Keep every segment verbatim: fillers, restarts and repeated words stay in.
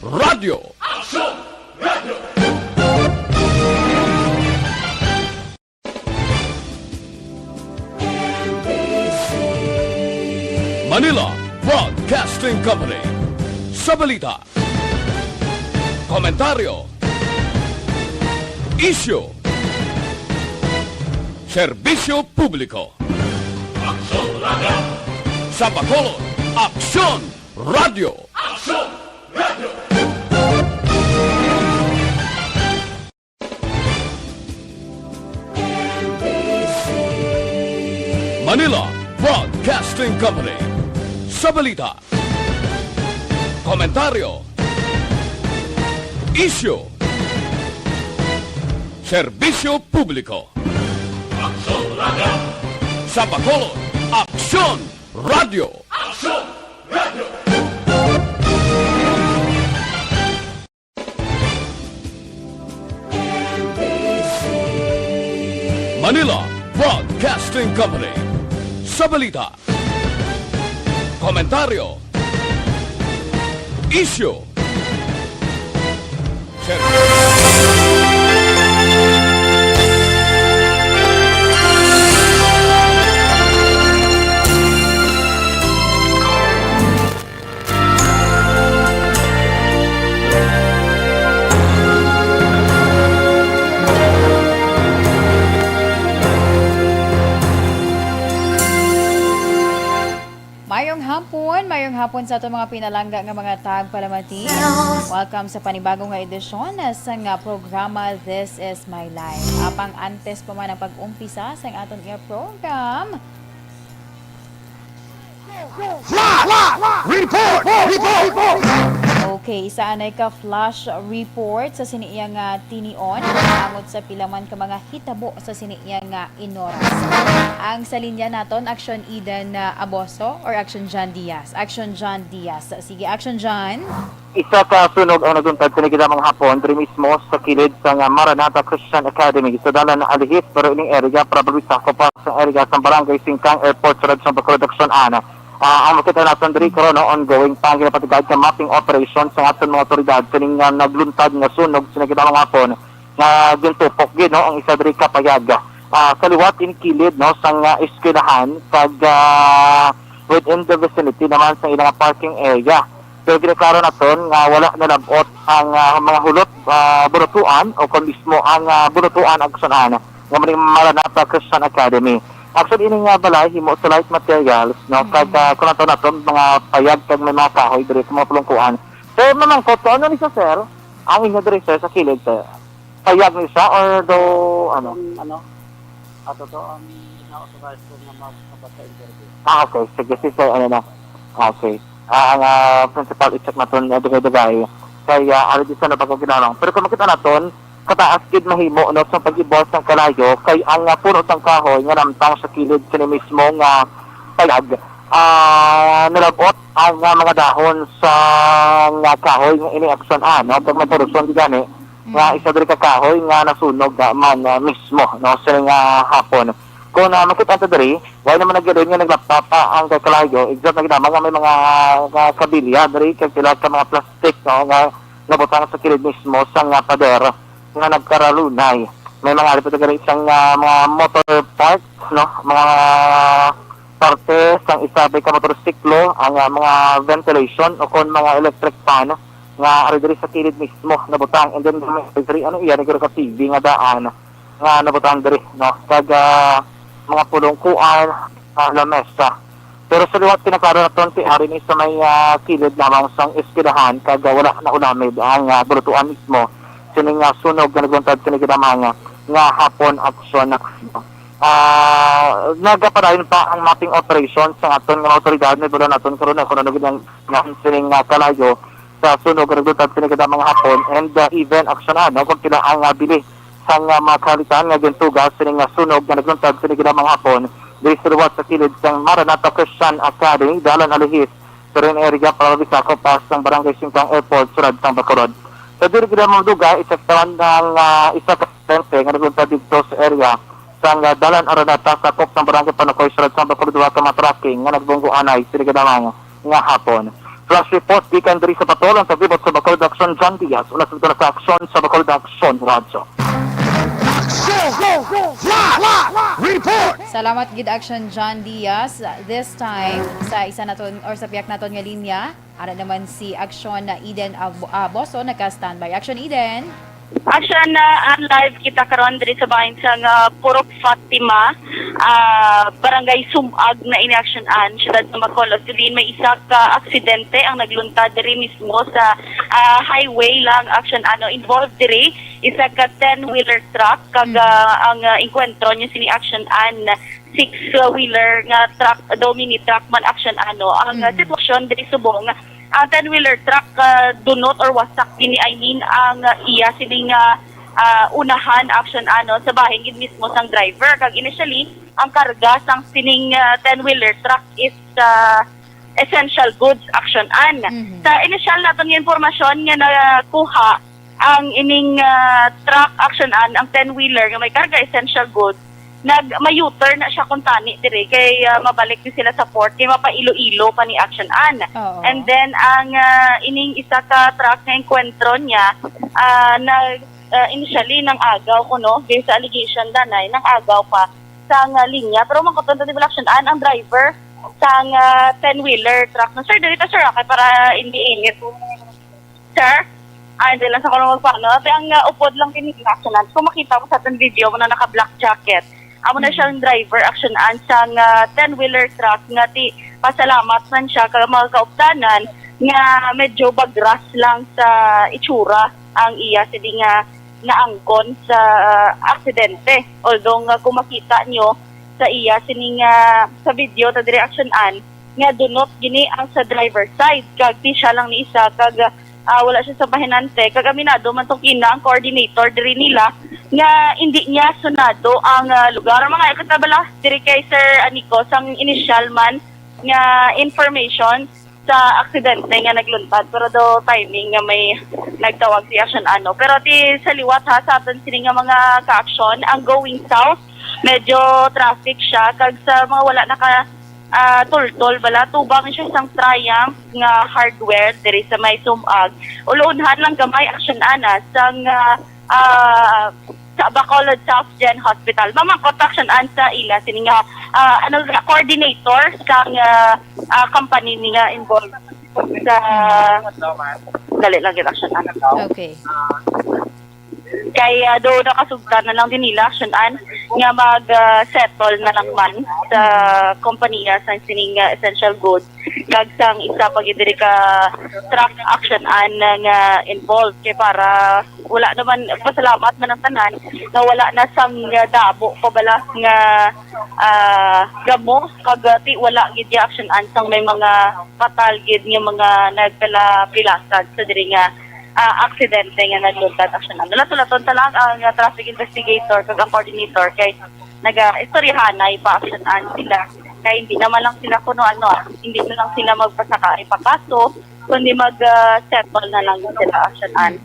Radyo. Action! Radio! Manila Broadcasting Company. Sa balita, komentaryo, isyu, serbisyo publiko. Aksyon Radio! Sa Bacolod, Aksyon Radio! Aksyon Radio! Manila Broadcasting Company. Sa balita, komentaryo, isyu, serbisyo publiko. Aksyon Radio! Sa Bacolod, Aksyon Radio! Aksyon Radio! Manila Broadcasting Company. Sa balita, komentaryo, isyu, Mayong hapon, mayong hapon sa aton mga pinalangga nga mga tagpalamati. Welcome sa panibago nga edisyon sa nga programa This Is My Life. Apang antes pa man ang pag-umpisa sa aton nga program, Flash! Report! Report! Okay, isa anay ka flash report sa sini iya nga tinion, angot sa pila man ka mga hitabo sa sini iya nga inoras. Ang sa linya naton, Action Eden, ah, Aboso or Action John Diaz? Action John Diaz. Sige, Action John. Isa ka sunog ang nagluntad sini gid nga hapon diri mismo sa kilid sang Maranatha Christian Academy sa Dalan Alihis, pero ining area para bisako pa sa area sa Barangay Singkang Airport sa Radyo Bacolod Aksyon. Ah, ang makita naton diri karon, no, ongoing pa ang ginapatugad nga mapping operation sa aton mga otoridad sining, ah, nagluntad nga sunog sini gid nga hapon nga gintupok gid, no, ang isa diri ka payag. Ah, sa liwat in kilid, no, sang, ah, eskwelahan kag, ah, within the vicinity naman sa ilang parking area. Pero ginaklaro naton nga wala nalab-ot ang, ah, mga hulot, ah, bunutuan o kon mismo ang, ah, bunutuan Aksyon nga muli Maranatha Christian Academy. Aksyon, ini nga balay himo sa light materials, no? Mm. Kag, ah, kung ato naton mga payag kag may mga kahoy diri sa mga pulungkuan. So, mamangkot ko, ano ni siya, sir? Ang inyo diri, sir, sa kilid, sir? Payag ni siya or do, ano? Ang, ano, ato to, ang ina-authorize ko nga magpabasa interview. Ah, okay. Sige, si sir, ano na. Okay. Ah, ang, ah, principal, i-check naton, ah, dugay-dugay. Kay, ah, ari di sa napagkaginawang. Pero kung makita naton, kataas gid mahimo, no, sa pag-ibol sang kalayo, kay ang, ah, puno sang kahoy nga namtang sa kilid sini mismo nga payag, ah, nalab-ot ang, ah, mga dahon sa nga kahoy nga ini Aksyon, ah, no? Pag may porusyon gid gani, nga Mm. isa diri ka kahoy nga nasunog, ah, man, ah, mismo, no, sini nga hapon. Kung, ah, makita ta diri, wala naman nagdalin nga naglaptap ang kalayo, except na gid lamang nga may mga, nga kabilya diri, kag pila ka mga plastic, no, nga nabutang sa kilid mismo sa nga pader nga nagkaralunay. May mga ari pa diri isang, ah, mga motor parts, no, mga parte sang isa ka motorsiklo, ang, ah, mga ventilation o kon mga electric fan nga ari diri sa kilid mismo nabutang. And then may diri, ano, iya, nagkaro ka T V nga daan nga nabutang diri, no? Kag, ah, mga pulungkuan, ah, lamesa. Pero sa liwat, kinaklaro naton ti ari ni sa may, ah, kilid lamang sang eskwelahan, kag, ah, wala na ulamid ang, ah, bulutuan mismo sining, ah, sunog nga nagluntad sini gid lamang nga hapon Aksyon. Ah, nagapadayon pa ang mapping operation sa aton nga mga otoridad. Nabalo naton karon na kung ano gid ang sining, ah, kalayo sa sunog nga nagluntad sini gid lamang hapon, and, ah, even Aksyon, ano, kung pila ang, ah, bili sang, ah, mga kahalitan nga gintuga sining, ah, sunog nga nagluntad sini gid lamang hapon diri sa liwat sa kilid sang Maranatha Christian Academy, Dalan Alihis, Serene Area, para bisako pa sang Barangay Singkang Airport, Siyudad sang Bacolod. Sa diri gid lamang dugay, i-check naman ang, ah, isa ka aksidente nga nagluntad didto sa area sang, ah, Dalan Araneta, sakop sang Barangay Panukoy, Siyudad sang Bacolod, duha ka mga trucking nga nagbunggo anay sini gid lamang nga hapon. Flash report gikan diri sa patrol ang taglibot sa Bacolod Action, John Diaz. Una sa sa aksyon sa Bacolod Action, Radyo. Action! Flash report! Salamat gid, Action John Diaz. This time, sa isa naton or sa piyak naton nga linya, ara naman si Action na Eden Ab- Aboso, naka-standby. Action Eden. Action na ang live kita karon diri sa bahin sa nga Purok Fatima, ah, Barangay Sumag na ini, Action Ann, siyudad sa Bacolod. Diin may isa ka aksidente ang nagluntad diri mismo sa, ah, highway lang, Action Ann, no? Involved diri isa ka ten-wheeler truck kag, Mm. ah, ang, ah, engkwentro niya sini, Action Ann, six-wheeler nga truck, daw mini truck man, Action Ann, no? Ang, ah, Mm. sitwasyon diri subong ang ten-wheeler truck, ah, dunot or wasak gini, I mean, ang, ah, iya sining, ah, ah, unahan, Action Ann, no, sa bahin gid mismo sang driver. Kag initially, ang karga sang sining, ah, ten-wheeler truck is, ah, essential goods, Action Ann. Mhm. Sa initial naton nga impormasyon nga nakuha, ang ining, ah, truck, Action Ann, ang ten-wheeler nga may karga essential goods, nag may U-turn na siya kuntani diri kay, ah, mabalik ni sila sa port kay mapa Iloilo pa ni, Action Ann. Oo. And then ang, ah, ining isa ka truck nga engkwentro niya, ah, nag, ah, initially nang-agaw kuno, based sa allegation danay, nang-agaw pa sa nga linya. Pero mangkuton ta, di ba, Action Ann, ang driver sang, ah, ten-wheeler truck na, sir, diri ta, sir, ah, kay para hindi init. Sir? Ah, hindi lang sa kulong magpano. Ate, ang, ah, upod lang kini, Action Ann. Kung makita mo sa aton video, mo na naka-black jacket. Amo na Mm. siyang driver, Action Ann, sang, ah, ten-wheeler truck nga ti pasalamat man siya kag mga kaupdanan nga medyo bagras lang sa itsura ang iya sini nga naangkon sa, ah, aksidente. Although nga kung makita nyo sa iya sini nga sa video ta diri, Action Ann, nga dunot gini ang sa driver side kag ti siya lang ni isa kag, ah, wala siya sa pahinante. Kag aminado man tong ina, ang coordinator diri nila, nga hindi niya sunado ang, ah, lugar. Mga ikot na bala diri kay Sir Anico sang initial man nga information sa aksidente nga nagluntad, pero do timing nga may nagtawag si Action Ann, no. Pero ti sa liwat, ha, sa aton sini nga mga ka-action, ang going south, medyo traffic siya kag sa mga wala naka, ah, tultol bala, tubang siya sang Triumph nga hardware diri sa may Sumag. Ulunhan lang gamay, Action Ann, sang, ah, ah, sa Bacolod South Gen Hospital. Mamangkot, Action Ann, sa ila sini nga, ah, ano, coordinator sang, ah, ah, company ni nga involved sa, dali lang gid, Action Ann. Okay. Kay, ah, do nakasugtan na lang din nila, Action Ann, nga mag, ah, settle na lang man sa kompanya sa sining, ah, essential goods kag sang isa pa gid diri ka truck, Action Ann, nga involved kay para wala naman, pasalamat man ang tanan nga wala na sang, ah, dabo pa bala nga, ah, gamo kag, ah, ti wala gid ya, Action Ann, sang may mga fatal gid nga mga nagkalapilasad sa diri nga, ah, aksidente nga nagluntad, Action Ann. Lato-laton ta lang ang, ah, traffic investigator kag ang coordinator kay naga-istoryahanay pa, Action Ann, sila. Kay hindi naman lang sila kuno ano, ah, hindi na lang sila magpasaka ay pakaso, kundi mag, ah, settle na lang sila, Action Ann,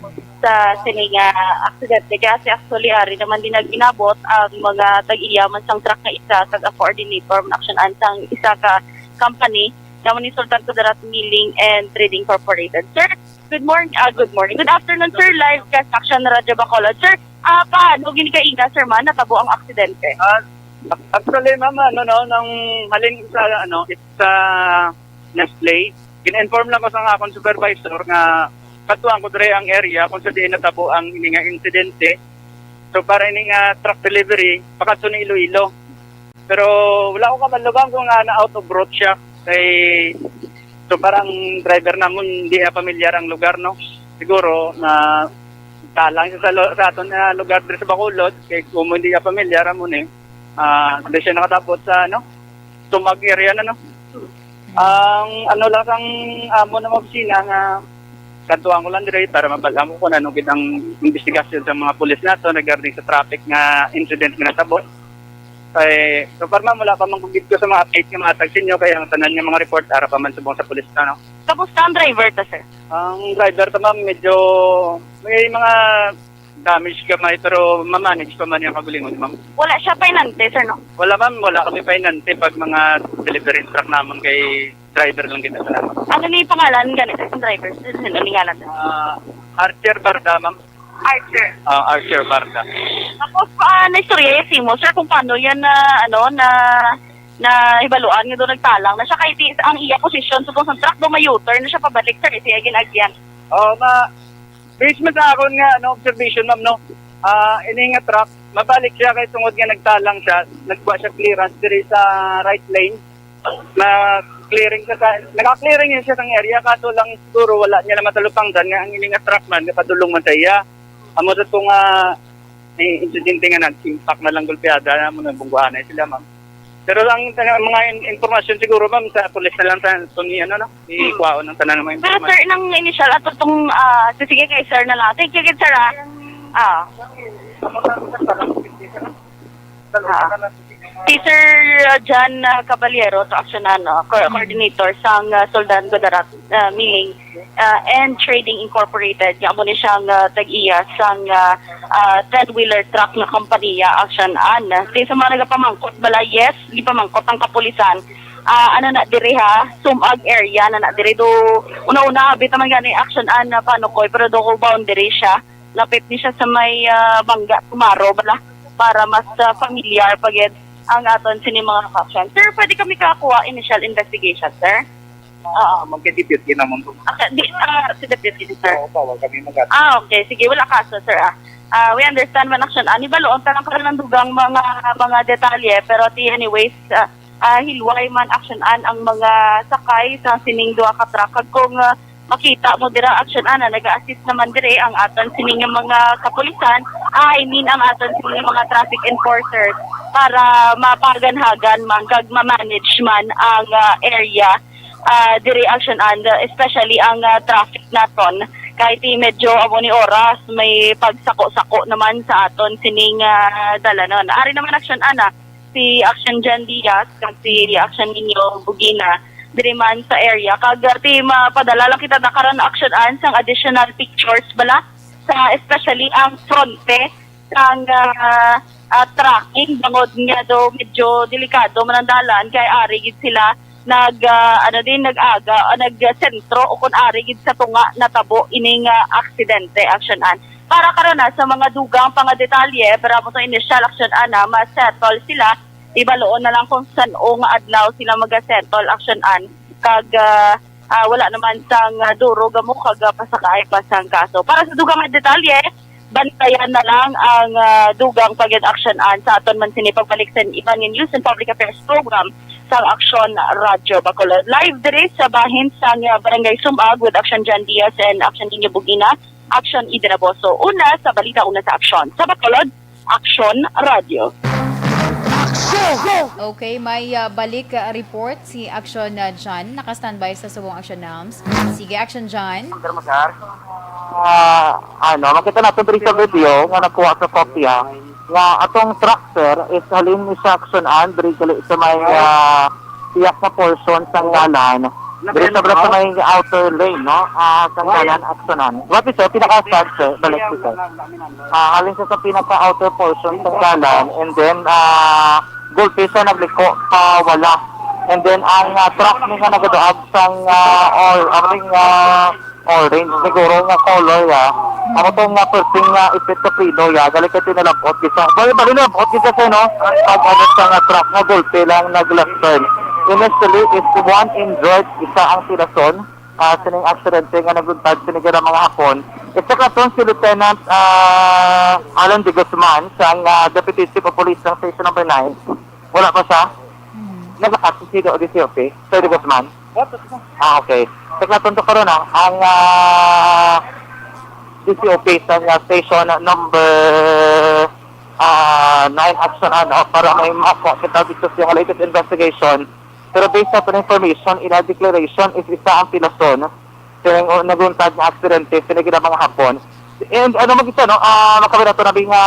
sa sini nga aksidente. Kaya si actually, ari naman din nag-inabot ang mga tag-iya man sang truck nga isa kag ang coordinator man, Action Ann, sang isa ka company nga man ni Sultan Kudarat Milling and Trading Incorporated. Sir, good morning, ah, good morning. Good afternoon, sir. Live ka sa Action Radyo Bacolod. Sir, ah, paano gini kaina, sir, man, natabo ang aksidente? Ah, ac-, actually, ma'am, ano, no, nang halin sa, ano, sa Nestle, gin-inform lang ko sa akong supervisor nga katuan ko dre ang area kung sa diin natabo ang ini nga insidente. So, para ini nga truck delivery, pakadto ni Iloilo. Pero wala ko kamalubang kung, ah, na out of route siya. Kay, so, parang driver namon, hindi na pamilyar ang lugar, no? Siguro na talang siya sa, lu- sa aton na lugar diri sa Bacolod. Kay kung hindi ka pamilyar, amo ni, ah, hindi siya nakatapot sa, ano, Sumag area na, no? Ang ano lang sang amo na mga opisina nga kantuan ko lang diri para mabal-an ko kung ano gid ang investigasyon sa mga pulis nato regarding sa traffic nga incident nga natabo. Kay, so far, ma'am, wala pa man gid ko sa mga update nga matag sa inyo, kay ang tanan nga mga report ara pa man subong sa pulis na, no? Tapos ka ang driver ta, sir? Ang driver ta, ma'am, medyo may mga Damage gamay, pero mamanage pa man yung kagulingon, ma'am. Wala siya painante, sir, no? Wala, ma'am. Wala kami painante pag mga delivery truck naman kay driver lang kita sa naman. Ano ni pangalan gani, sir, ng driver? Sino ni ngalan, sir? Ah, Archer Barda, ma'am. Archer. Ah, Archer Barda. Tapos, ah, na istorya yung simo, sir, kung paano yan na, ano, na, na hibaluan nga doon nagtalang na siya kahit i- ang iya posisyon, subong sa truck, doon may U-turn na siya pabalik, sir, siya ginagyan. Oo, ma, based man sa akon nga, ano, observation, ma'am, no? Ah, ini nga truck, mabalik siya kay tungod nga nagtalang siya, nagkuha siya clearance diri sa right lane. Na clearing siya sa, naka-clearing yun siya sa area, kaso lang siguro wala niya na matalupangdan nga ang ini nga truck man, napadulong man sa iya. Amo sa to nga, may insidente nga nag-impact na lang gulpiada, amo na bungguanay sila, ma'am. Pero ang, ang mga in- impormasyon siguro, ma'am, sa pulis na lang sa, to ni, ano, no? Ikuhaon ang tanan ng mga Pero, impormasyon. Sir, nang initial, ato tong, ah, sige kay sir na lang. Thank you, sir, ah. Ah. Ah. Si Sir, uh, John, uh, Caballero, to aksyonan, no? Co- coordinator sang, uh, Soldan Gudarat, uh, Milling, uh, and Trading Incorporated, nga amo ni siyang, uh, tag-iya sang, uh, uh, ten-wheeler truck nga kompanya, aksyonan. Di sa mga nagapamangkot bala, yes, gipamangkot ang kapulisan. Ah, ano na diri ha, Sumag area na na diri do, una-una, abi ta man gani aksyonan na Panukoy, pero do ko boundary siya. Lapit ni siya sa may, ah, Bangga, Tumaro, bala, para mas, ah, familiar pa gid ang aton sini mga caption. Sir, pwede kami kakuha initial investigation, sir? Oo. Magka-deputy naman to. Okay, di, ah, si deputy, sir. Oo, bawal kami mag- Ah, okay. Sige, wala kaso, sir, ah. Ah, we understand man action. Ani, baloon ta lang karon ang dugang mga, mga detalye, pero ti anyways, ah, ah, hilway man action an ang mga sakay sa sining duha ka truck. Kag kung, ah, makita mo dira, action ana, nag-a-assist naman dire ang aton sining nga mga kapulisan, ah, I mean, ang aton sining nga mga traffic enforcers para mapaganhagan man kag ma-manage man ang, ah, area, ah, dire, action an, especially ang, ah, traffic naton. Kahit i medyo amo ni oras, may pagsako-sako naman sa aton sining, ah, dalanon. Ari naman, action ana, si Action Jan Diaz kag si Action Nino Bugina diri man sa area. Kag, ah, ti mapadala lang kita na karon, action an sang additional pictures bala sa, especially ang fronte sang, ah, ah, tracking, bangod nga do medyo delikado man ang dalan kay ari gid sila nag, ah, ano din, nag-aga o nagsentro o kun ari gid sa tunga natabo ining, ah, aksidente, action an. Para karon na sa mga dugang pa nga detalye, pero amo to initial, action ana, ma-settle sila. Ibaloon na lang kung san-o nga adlaw sila mag-settle, action an. Kag, ah, ah, wala naman sang, ah, duro gamo kag, ah, pasakaay pa sang kaso. Para sa dugang nga detalye, bantayan na lang ang, ah, dugang pag-action an sa aton man sini pagbalik sa iban nga news and public affairs program sang Aksyon Radyo Bacolod. Live diri sa bahin sang, ah, Barangay Sumag with Action Jan Diaz and Action Nino Bugina, Action Eden Aboso. Una sa balita, una sa aksyon. Sa Bacolod, Aksyon Radyo. Okay, may, ah, balik, ah, report si Action, ah, John. Naka-standby sa subong, Action Nams. Sige, Action John. Ah, ano, makita natin diri sa video nga nakuha sa kopya nga atong truck, sir, is halin ni sa action an diri gali sa may, ah, tiyak na portion sang dalan. Diri sa, sa may outer lane, no? Ah, sang dalan, action an. What is, sir? Pinaka-start, sir. Balik, sir. Ah, halin siya sa pinaka-outer portion sang dalan, and then, ah, gulpi siya nagliko pa wala. And then ang, ah, truck ni nga nagaduag sang, ah, or, ang, ah, orange siguro nga color, ya. Amo to nga perting nga ipit sa preno, ya. Gali kay tinalabot gid sa, bali, bali nalabot gid sa, no? Ang ano sa nga truck nga gulpi lang nag-left turn. Initially is one injured, isa ang pilason. Ah, sining aksidente nga nagluntad sini gid mga hapon. I-check naton si Lieutenant, ah, Alan de Guzman, sang, ah, Deputy Chief of Police sang Station Number Nine. Wala pa siya? Naglakat si D C O P, Sir de Guzman? Ah, okay. Check naton to karon, ah. Ang, ah, D C O P sang, ah, Station Number, ah, Nine action, ano, para may makuha kita dito sa latest investigation. Pero based sa aton information, ila declaration is isa ang pilason. Kaya ang naguntad nga aksidente, sini gid ang mga hapon. And ano, makita, no, ah, makabila to na nga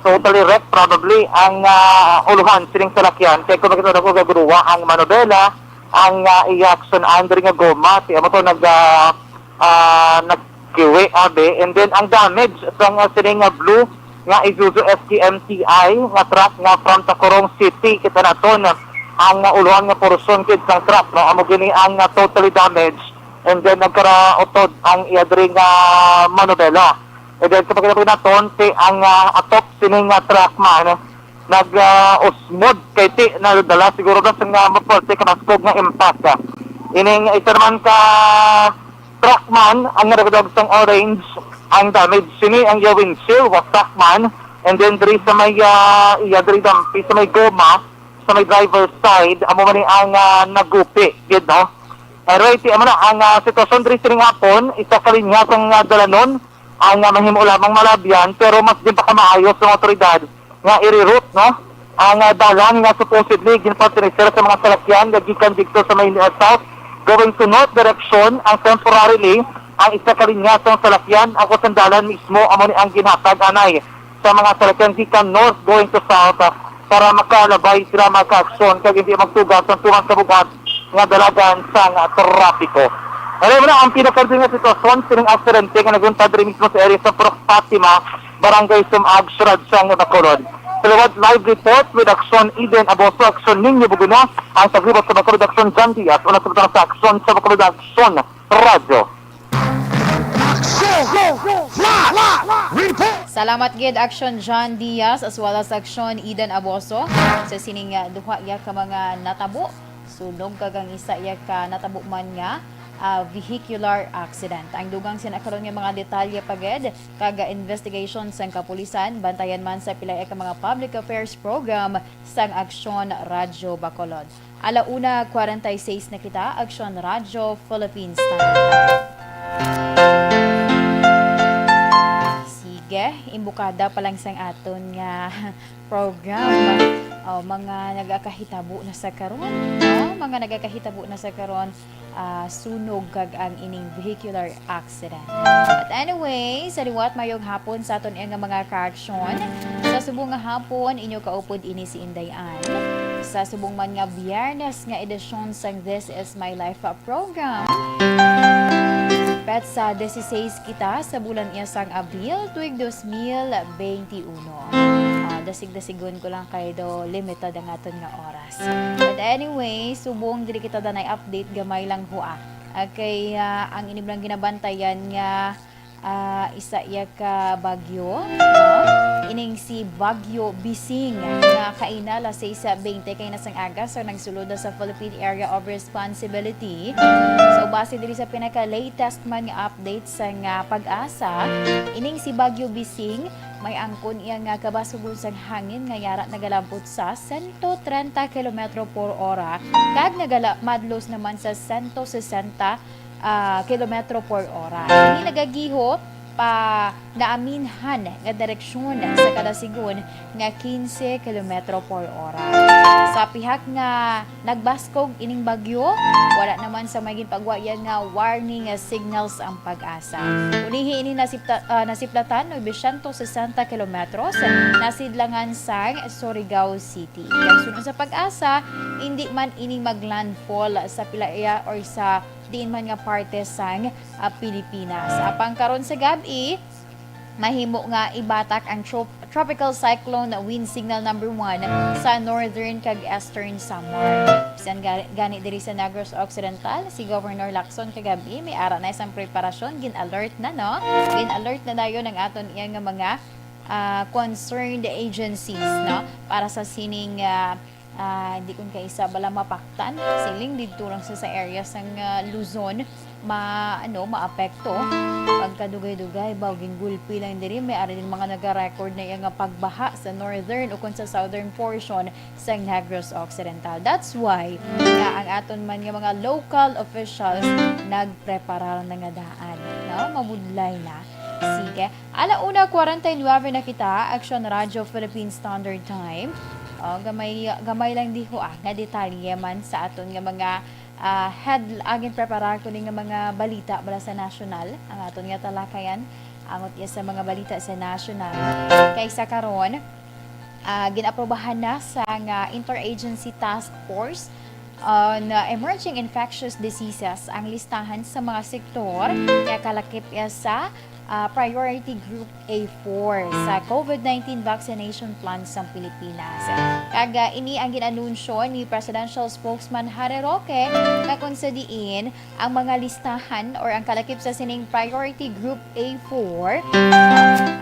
totally wreck probably ang, ah, uluhan sining salakyan. Kaya kung makita na ko, gaguruwa ang manobela, ang, ah, iya action under nga goma, si amo to nag, ah, ah, nag, Kiwi, abi. And then ang damage sa nga sining nga blue nga Isuzu S K M T I nga truck nga from Tacurong City, kita naton ang nga uluhan nga porsyon gid sang truck, no? Amo gini ang, ah, totally damage. And then nagkarautod ang iya diri nga manubela. And then sa pagkita naton, si ang, ah, atop sini nga truck man nag, ah, usmod kay ti nadala siguro na sa nga mapuerte ka baskog nga impact. Ining isa naman ka truck man ang nagdagdag sang orange ang damage. Sini ang iya windshield, was truck man. And then diri sa may, ah, iya diri dampi sa may goma, sa may driver's side, amo man ni ang, ah, nagupi gid, no? Anyway, ti amo na ang, ah, sitwasyon diri sining hapon, isa ka linya sang, ah, dalanon ang, ah, mahimo lamang malabyan, pero mas din pa kamaayo sa mga otoridad nga i-reroute, no, ang, ah, dalan nga supposedly ginpatinitira sa mga salakyan nga gikan didto sa may, ah, south going to north direction ang temporarily ang isa ka linya sang salakyan, ang sandalan mismo amo ni ang ginhatag anay sa mga salakyan gikan north going to south, ah, para makalabay sila magkaaksyon kag hindi magtugas ang tumas sa bug-at nga dalagan sang trapiko. Ano mo na ang pinakarding nga sitwasyon sining aksidente nga nagunta diri mismo sa area sa Purok Fatima, Barangay Sumaag, Siyudad sang Bacolod. Sa liwat live report with Aksyon Eden Aboso, Aksyon Ninyo Buguna, ang taglibot sa Bacolod, Aksyon John Diaz, una sa butang sa Aksyon sa Bacolod, Aksyon Radyo. Aksyon! Flash! Report! Salamat gid Aksyon John Diaz as well as Aksyon Eden Aboso sa sining, ah, duha ya ka mga natabo. Sunog kag ang isa ya ka natabo man nga, ah, vehicular accident. Ang dugang sina karon nga mga detalye pa gid kag, ah, investigation sang kapulisan, bantayan man sa pila ya ka mga public affairs program sang Aksyon Radyo Bacolod. Ala una kwarenta y seis na kita, Aksyon Radyo Philippines Standard. Sige, imbukada pa lang sang aton nga program. Oh, mga nagakahitabo na sa karon, no? Mga nagakahitabo na sa karon, ah, sunog kag ang ining vehicular accident. But anyway, sa liwat, mayong hapon sa aton nga mga kaaksyon. Sa subong nga hapon, inyo kaupod ini si Inday Ann. Sa subong man nga Biyernes nga edisyon sang This Is My Life program. Petsa dieciséis kita sa bulan iya sang Abril, tuig dos mil beinti uno. Ah, dasig-dasigon ko lang kay do limited ang aton nga oras. But anyway, subong diri kita danay update, gamay lang hua. Okay, ah, ang inyong ginabantayan nga, ah, isa iya ka bagyo, no? Ining si Bagyo Bising nga kaina alas sais bente kaina sang aga, so nagsulod na sa Philippine Area of Responsibility. So base diri sa pinaka latest man nga update sa nga PAGASA, ining si Bagyo Bising may angkon iya nga kabaskog sang hangin nga yara nagalabot sa sento trenta kilometro por ora kag nagala-, madlos naman sa sento sesenta, ah, kilometro por ora. Ini nagagiho pa naaminhan nga direksyon sa kada sigon nga quince kilometro por ora. Sa pihak nga nagbaskog ining bagyo, wala naman sa may ginpagwa iya nga warning signals ang PAGASA. Ulihi ini nasipta-, ah, nasiplatan, novecientos sesenta kilometros, nasidlangan sang Surigao City. Kag suno sa PAGASA, indi man ini maglandfall sa pilaya or sa diin man nga parte sang, ah, Pilipinas. Apang karon sa gab-i, mahimo nga ibatak ang trop-, Tropical Cyclone Wind Signal Number One sa northern kag eastern Samar. Bisan ga-, gani diri sa Negros Occidental, si Governor Lacson kagab-i may ara na isang preparasyon, gin-alert na, no? Gin-alert na dayon ang aton iya nga mga, ah, concerned agencies, no? Para sa sining, ah, ah, hindi kun kaisa bala mapaktan, siling didto lang sa, sa area sang, ah, Luzon, ma-, ano, maapekto. Pagkadugay-dugay, baw, gingulpi lang diri, may ari din mga naga-record na iya nga pagbaha sa northern o kun sa southern portion sa Negros Occidental. That's why nga ang aton man nga mga local officials nagpreparar na nga daan, no? Mabudlay na. Sige. Ala una kwarenta y nuebe na kita, Aksyon Radyo Philippine Standard Time. O, gamay, gamay lang diho, ah, nga detalye man sa aton nga mga, ah, head-, agin preparar ko ni nga mga balita bala sa nasyonal, ang aton nga talakayan, angot iya sa mga balita sa nasyonal. Kaysa karon, ah, ginaprobahan na sa nga Interagency Task Force On, uh, emerging infectious diseases ang listahan sa mga sektor nga kalakip iya sa, uh, Priority Group A four sa COVID nineteen vaccination plan sa Pilipinas. Kag, uh, ini ang gin-anunsyo ni Presidential Spokesman Harry Roque, nga kung sa diin ang mga listahan or ang kalakip sa sining Priority Group A four,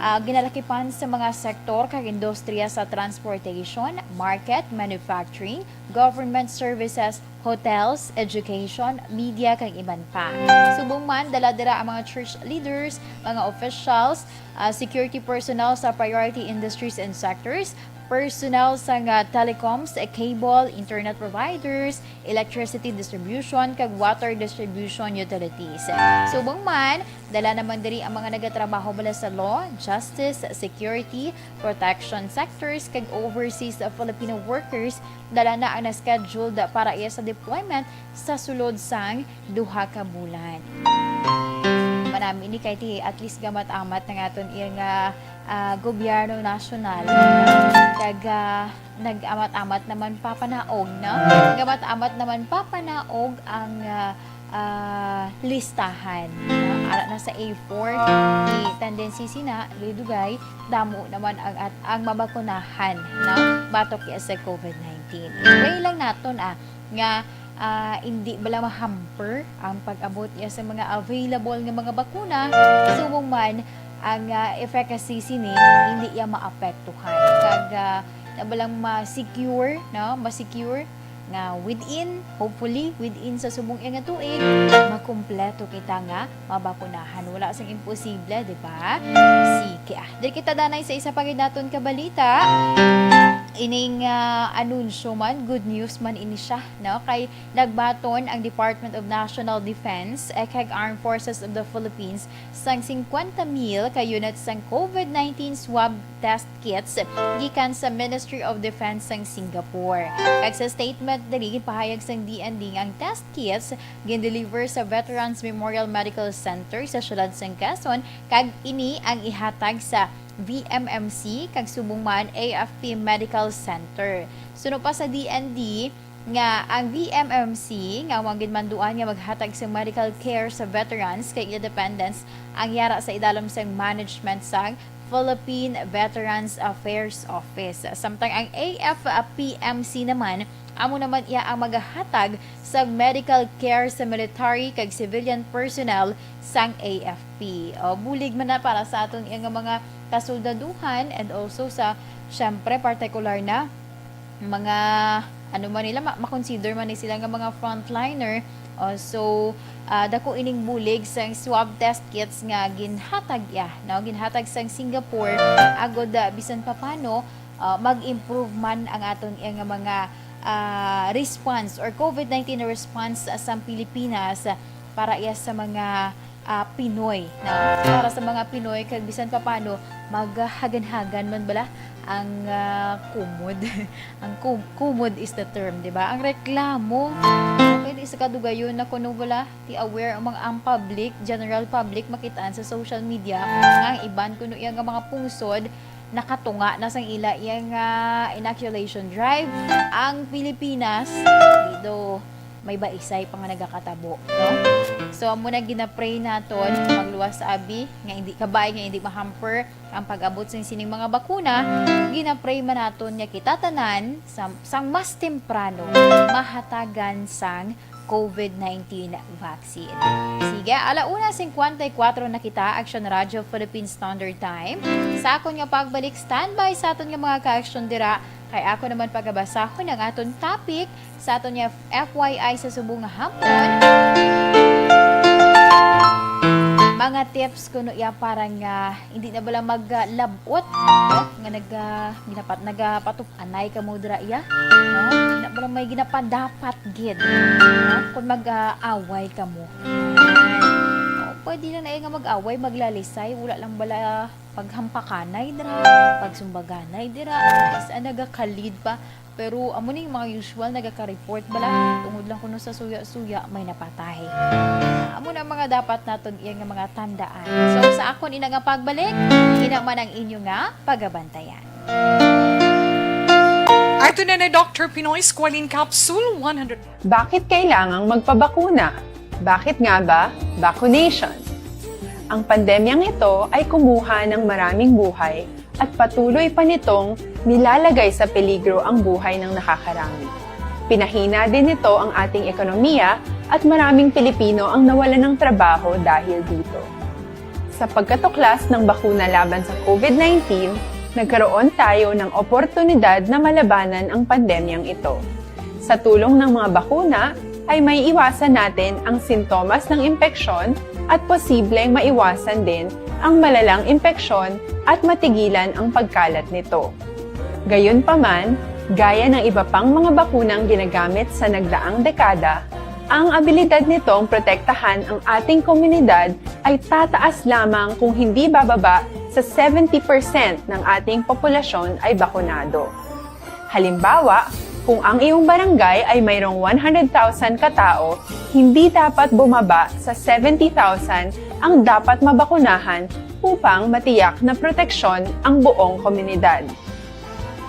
uh, ginalakipan sa mga sektor kag industriya sa transportation, market, manufacturing, government services, hotels, education, media, kag iban pa. Subong man, dala dira ang mga church leaders, mga officials, ah, security personnel sa priority industries and sectors, personnel sang, ah, telecoms, cable, internet providers, electricity distribution, kag water distribution utilities. Subong man, dala naman diri ang mga nagatrabaho bala sa law, justice, security, protection sectors, kag overseas Filipino workers, dala na ang na-scheduled para iya sa deployment sa sulod sang duha ka bulan. Manami ni kay ti at least gamat-amat na nga aton iya nga, ah, gobyerno nasyonal. Kag, ah, nag-amat-amat naman papanaog, no? Gamat-amat naman papanaog ang, ah, ah, listahan, no? Ara na sa A four, di tendency sina, dugay, damo naman ang, at, ang mabakunahan, no? Batok ya sa COVID nineteen. Pray lang naton, ah, nga, ah, hindi bala ma-hamper ang pag-abot ya sa mga available nga mga bakuna, subong man ang, ah, efficacy sini hindi ya maapektuhan. Kag, ah, na balang ma-secure, no? Ma-secure nga within, hopefully, within sa subong iya nga tuig, makumpleto kita nga mabakunahan. Wala sing imposible, di ba? Sige, ah. Diri kita danay sa isa pa gid naton ka balita. Ining, ah, anunsyo man, good news man ini siya, no? Kay nagbaton ang Department of National Defense, eh, kag Armed Forces of the Philippines sang singkwenta mil ka unit sang COVID nineteen swab test kits gikan sa Ministry of Defense sang Singapore. Kag sa statement diri, ginpahayag sang D N D nga ang test kits gin-deliver sa Veterans Memorial Medical Center sa siyudad sang Quezon, kag ini ang ihatag sa V M M C kag subong man A F P Medical Center. Suno pa sa D N D nga ang V M M C nga amo ang ginmanduan nga maghatag sa medical care sa veterans kag ila dependents ang yara sa idalom sang management sang Philippine Veterans Affairs Office. Samtang ang A F P M C naman, amo naman iya ang magahatag sa medical care sa military kag civilian personnel sang A F P. O, bulig man na para sa aton iya nga mga kasoldaduhan and also sa, syempre, partikular na mga, ano man nila, ma-, ma-consider man ni sila nga mga frontliner. O, so, ah, dako ining bulig sang swab test kits nga ginhatag iya, no? Ginhatag sang Singapore agod, ah, bisan papano, ah, mag-improve man ang aton iya nga mga, ah, response or COVID nineteen response sa Pilipinas para iya sa mga, ah, Pinoy, no? Para sa mga Pinoy, kag bisan papano, maghaganhagan man bala ang, ah, kumod. Ang kum-, kumod is the term, di ba? Ang reklamo. Pwede sa kadugayon na kuno wala ti aware ang mga, ang public, general public, makitaan sa social media ang iban kuno iya nga mga pungsod nakatunga na sang ila iya nga inoculation drive. Ang Pilipinas, di do may baisay pa nga nagakatabo, no? So, amo na ginapray naton, magluwas abi, nga hindi, kabay nga hindi mahamper ang pag-abot sa sining mga bakuna. Ginapray man naton nga kita tanan sa, sang mas temprano mahatagan sang COVID nineteen vaccine. Sige, ala una singkwenta y kuwatro na kita, Action Radio Philippine Standard Time. Sa akon nga pagbalik, standby sa aton nga mga ka-action dira, kay ako naman pagabasahon ang aton topic sa aton nga F Y I sa subong nga hapon. Mga tips kuno iya para nga hindi na bala maglabot, no? Nga naga-, ginapat-, nagapatup-anay kamo dira iya, no? Hindi na bala may ginapadapat gid, no? Kung mag-aaway kamo. O, pwede lang na iya nga mag-away, maglalisay, wala lang bala paghampakanay dira, pagsumbaganay dira, sa nagakalid pa. Pero amo ni mga usual nagaka-report bala, tungod lang kuno sa suya-suya may napatay. Amo na ang mga dapat naton iya nga mga tandaan. So, sa akon ina nga pagbalik, ina man ang inyo nga pagabantayan. Ito na na Doctor Pinoy Squalene Capsule one hundred. Bakit kailangang magpabakuna? Bakit nga ba vaccination? Ang pandemyang ito ay kumuha ng maraming buhay at patuloy pa nitong nilalagay sa peligro ang buhay ng nakakarami. Pinahina din nito ang ating ekonomiya at maraming Pilipino ang nawalan ng trabaho dahil dito. Sa pagkatuklas ng bakuna laban sa COVID nineteen, nagkaroon tayo ng oportunidad na malabanan ang pandemyang ito. Sa tulong ng mga bakuna, ay may iwasan natin ang sintomas ng impeksyon at posibleng maiwasan din ang malalang impeksyon at matigilan ang pagkalat nito. Gayunpaman, gaya ng iba pang mga bakunang ginagamit sa nagdaang dekada, ang abilidad nitong protektahan ang ating komunidad ay tataas lamang kung hindi bababa sa seventy percent ng ating populasyon ay bakunado. Halimbawa, kung ang iyong barangay ay mayroong one hundred thousand ka tawo, hindi dapat bumaba sa seventy thousand ang dapat mabakunahan upang matiyak na proteksyon ang buong komunidad.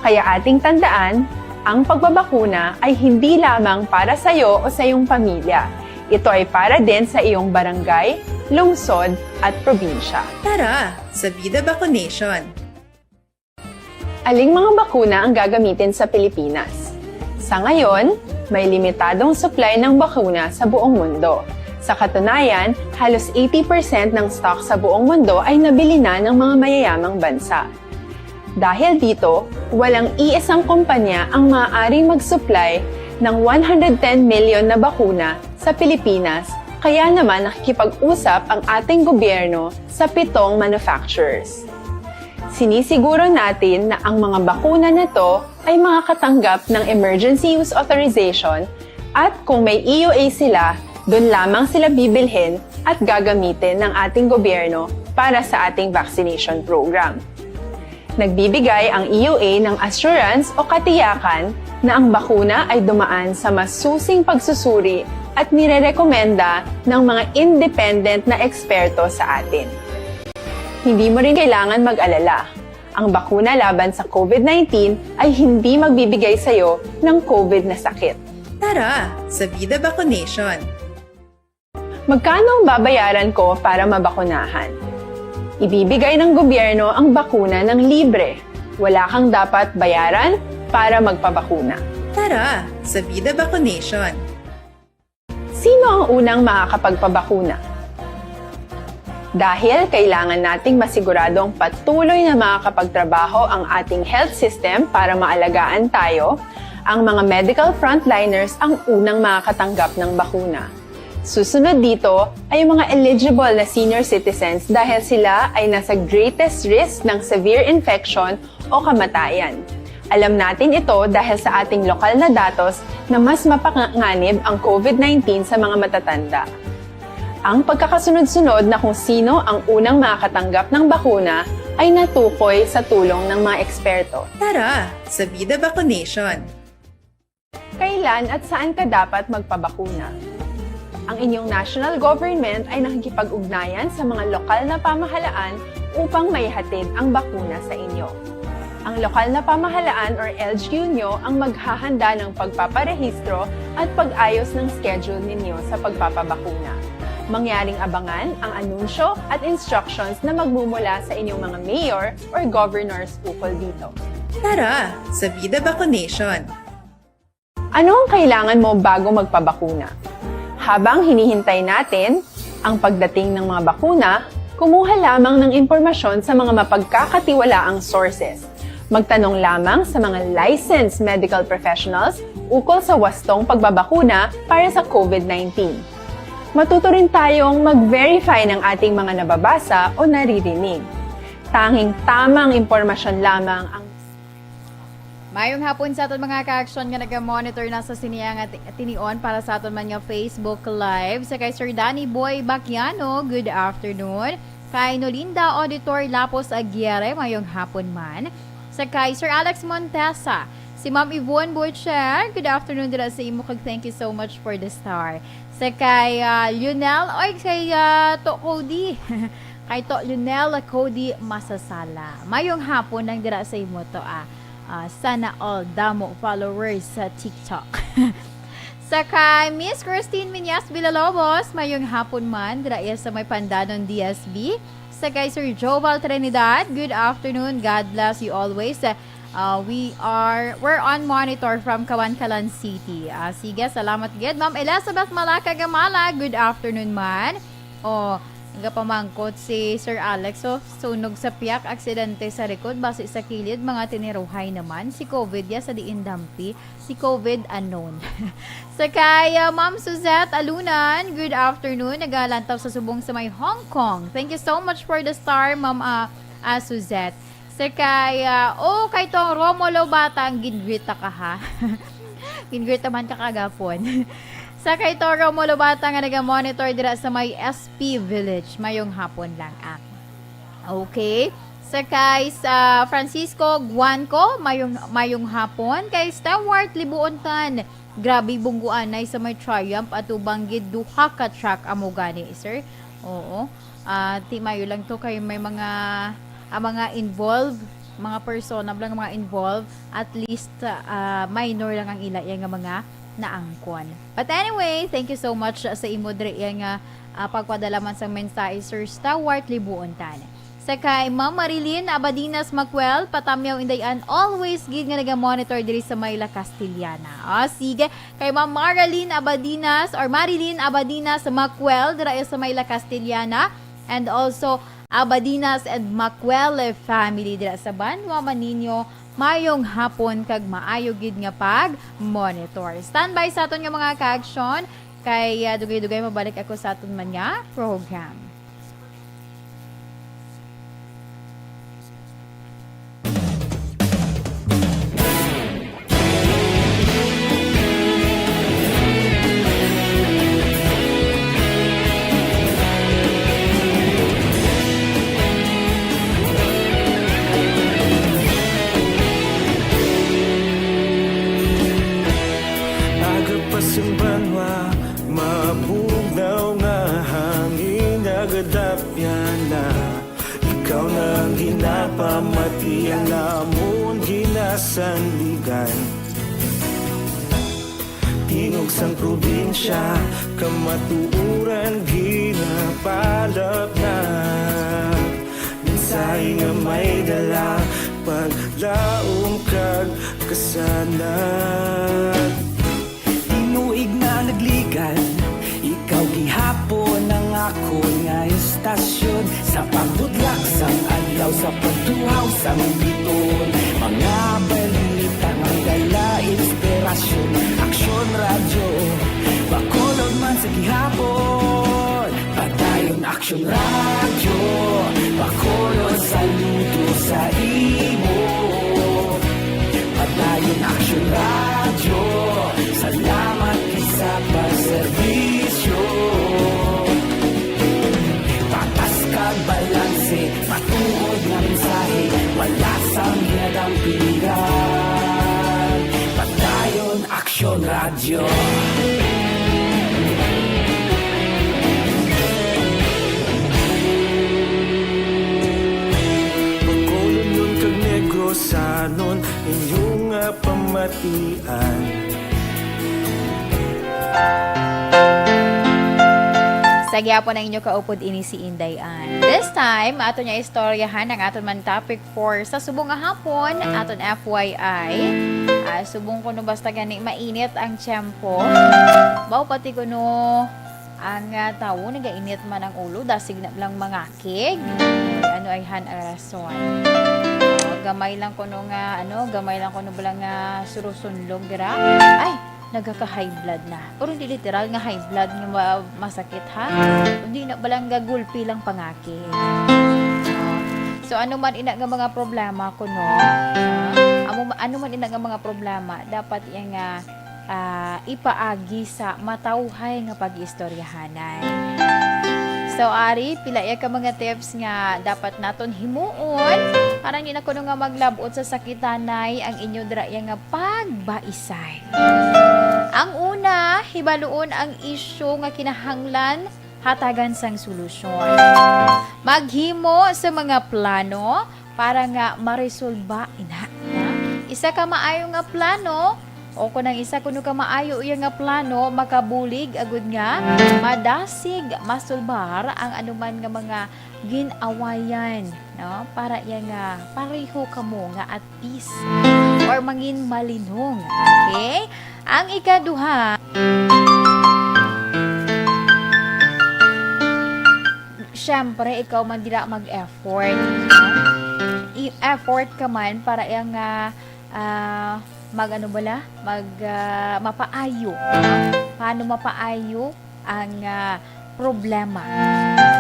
Kaya ating tandaan, ang pagbabakuna ay hindi lamang para sa iyo o sa iyong pamilya. Ito ay para din sa iyong barangay, lungsod, at probinsya. Tara, sa Bida Vaccination! Aling mga bakuna ang gagamitin sa Pilipinas? Sa ngayon, may limitadong supply ng bakuna sa buong mundo. Sa katunayan, halos eighty percent ng stock sa buong mundo ay nabili na ng mga mayayamang bansa. Dahil dito, walang iisang kumpanya ang maaaring mag-supply ng one hundred ten million na bakuna sa Pilipinas, kaya naman nakikipag-usap ang ating gobyerno sa pitong manufacturers. Sinisiguro natin na ang mga bakuna na to ay makakatanggap ng emergency use authorization at kung may E U A sila, doon lamang sila bibilhin at gagamitin ng ating gobyerno para sa ating vaccination program. Nagbibigay ang E U A ng assurance o katiyakan na ang bakuna ay dumaan sa masusing pagsusuri at nirerekomenda ng mga independent na eksperto sa atin. Hindi mo rin kailangan mag-alala. Ang bakuna laban sa COVID nineteen ay hindi magbibigay sa iyo ng COVID na sakit. Tara, sa Bida Vaccination! Magkano ang babayaran ko para mabakunahan? Ibibigay ng gobyerno ang bakuna ng libre. Wala kang dapat bayaran para magpabakuna. Tara, sa Bida Vaccination! Sino ang unang makakapagpabakuna? Dahil kailangan nating masiguradong patuloy na makakapagtrabaho ang ating health system para maalagaan tayo, ang mga medical frontliners ang unang makakatanggap ng bakuna. Susunod dito ay ang mga eligible na senior citizens dahil sila ay nasa greatest risk ng severe infection o kamatayan. Alam natin ito dahil sa ating lokal na datos na mas mapanganib ang COVID nineteen sa mga matatanda. Ang pagkakasunod-sunod na kung sino ang unang makakatanggap ng bakuna ay natukoy sa tulong ng mga eksperto. Tara, sa Bida Vaccination! Kailan at saan ka dapat magpabakuna? Ang inyong national government ay nakikipag-ugnayan sa mga lokal na pamahalaan upang maihatid ang bakuna sa inyo. Ang lokal na pamahalaan or L G U nyo ang maghahanda ng pagpaparehistro at pag-ayos ng schedule ninyo sa pagpapabakuna. Mangyaring abangan ang anunsyo at instructions na magmumula sa inyong mga mayor or governors ukol dito. Tara, sa Bida Vaccination! Ano ang kailangan mo bago magpabakuna? Habang hinihintay natin ang pagdating ng mga bakuna, kumuha lamang ng impormasyon sa mga mapagkakatiwalaang sources. Magtanong lamang sa mga licensed medical professionals ukol sa wastong pagbabakuna para sa COVID nineteen. Matuto rin tayong mag-verify ng ating mga nababasa o naririnig. Tanging tamang impormasyon lamang ang Mayong hapon sa aton mga ka-action nga naga-monitor na sa sini nga ti-, tinion para sa aton man nga Facebook Live. Sa kay Sir Danny Boy Baquiano, good afternoon. Kay Nolinda Auditor Lapos Aguirre, mayong hapon man. Sa kay Sir Alex Montesa, si Ma'am Yvonne Butcher, good afternoon dira sa imo kag thank you so much for the star. Sa kay, ah, Lionel, oy, kay, ah, To Cody. Kay To Lionel Cody Masasala. Mayong hapon lang dira sa imo to, ah. Ah, sana all damo followers sa TikTok. Sa kay Miss Christine Miñas Villalobos, mayong hapon man, dira iya sa may Pandanon D S B. Sa kay Sir Joval Trinidad, good afternoon. God bless you always. Uh, we are, we're on monitor from Kawankalan City. Ah, sige, salamat gid. Ma'am Elizabeth Malaka Gamala, good afternoon man. Oh, nagapamangkot si Sir Alex, oh, sunog sa piyak, aksidente sa likod, basi sa kilid, mga tiniruhay naman. Si covid ya sa diin dampi, si covid unknown. Sa kay, ah, Ma'am Suzette Alunan, good afternoon. Nagalantaw sa subong sa may Hong Kong. Thank you so much for the star, Ma'am, ah, ah, Suzette. Sa kay, ah, oh, kay tong Romulo Batang, gin-greet ta ka, ha? Gin-greet naman ka kagapon. Sa kay tong Romulo Batang nga naga-monitor dira sa may S P Village, mayong hapon lang, ah. Okay. Sa kay sa Francisco Guanco, mayong, mayong hapon. Kay Stewart Libuontan, grabe bungguanay sa may Triumph, atubang gid duha ka truck amo gani, sir. Oo. Ah, ti mayo lang to kay may mga, ah, mga involved, mga persona lang mga involved, at least, ah, minor lang ang ila iya nga mga naangkon. But anyway, thank you so much sa imo diri iya nga, ah, pagpadala man sang mensahe, Sir Stewart Libuontan. Sa kay Ma'am Marilyn Abadinas Macuel, Patamyaw Indayan, always gid nga naga-monitor diri sa may La Castellana. Ah, sige. Kay Ma'am Marilyn Abadinas or Marilyn Abadinas Macuel, dira sa may La Castellana. And also, Abadinas and Macuel family dira sa Banwa Manino. Mayong hapon kag maayo gid nga pag-monitor. Standby sa aton nga mga ka-action. Kay, ah, dugay-dugay mabalik ako sa aton man nga program. Aga pa sing banwa, mabugnaw nga hangin nagadapyan na. Ikaw na ang ginapamati, ang amon ginasandigan. Tingog sang probinsya, kamatuoran ginapalapnat. Mensahe nga may dala, paglaom kag kasanag. Tinuig na nagligan, ikaw gihapon ang akon nga istasyon. Sa pagbudlak sang adlaw, sa pagtuhaw sang biton, mga balita nga dala inspirasyon. Aksyon Radyo, Bacolod man sa gihapon. Padayon Aksyon Radyo, Bacolod, saludo sa imo. Padayon Aksyon Radyo, salamat gid sa pagserbisyo. Patas kag balanse, matuod nga mensahe, wala sang ginadampigan. Padayon Aksyon Radyo. Bacolodnon kag Negrosanon, inyo nga pamatian. Sa gihapon ang inyo kaupod ini si Inday Ann. This time, ato niya istoryahan ang aton man topic for sa subong nga hapon, aton F Y I. Ah, subong kuno basta gani mainit ang tiyempo. Baw pati kuno ang, ah, tawo nagainit man ang ulo, dasig na lang mangakig. Ano ay han rason? Ah, gamay lang kuno nga, ano, gamay lang kuno bala nga surusunlog dira. Ay, nagaka-high blood na. Pero hindi literal nga high blood nga ma-, masakit, ha? Hindi na, bala nga gulpi lang pangakig. So, ano man ina nga mga problema kuno, ha? Amo, ano man ina nga mga problema, dapat iya nga, ah, ipaagi sa matawhay nga pag-istoryahanay. So, ari, pila iya ka mga tips nga dapat naton himuon para hindi na kuno nga maglab-ot sa sakitanay ang inyo dira iya nga pagbaisay. Ang una, hibaluon ang isyu nga kinahanglan hatagan sang solusyon. Maghimo sa mga plano para nga maresolba ina, ha? Isa ka maayo nga plano, o kung ang isa kuno ka maayo iya nga plano, makabulig agud nga madasig masulbar ang anuman nga mga gin-awayan, no? Para iya nga pareho kamo nga at peace or mangin malinong. Okay? Ang ikaduha, syempre, ikaw man dira mag-effort, no? I-effort ka man para iya nga, ah, mag-ano bala? Mag, ah, mapaayo. Paano mapaayo ang, ah, problema?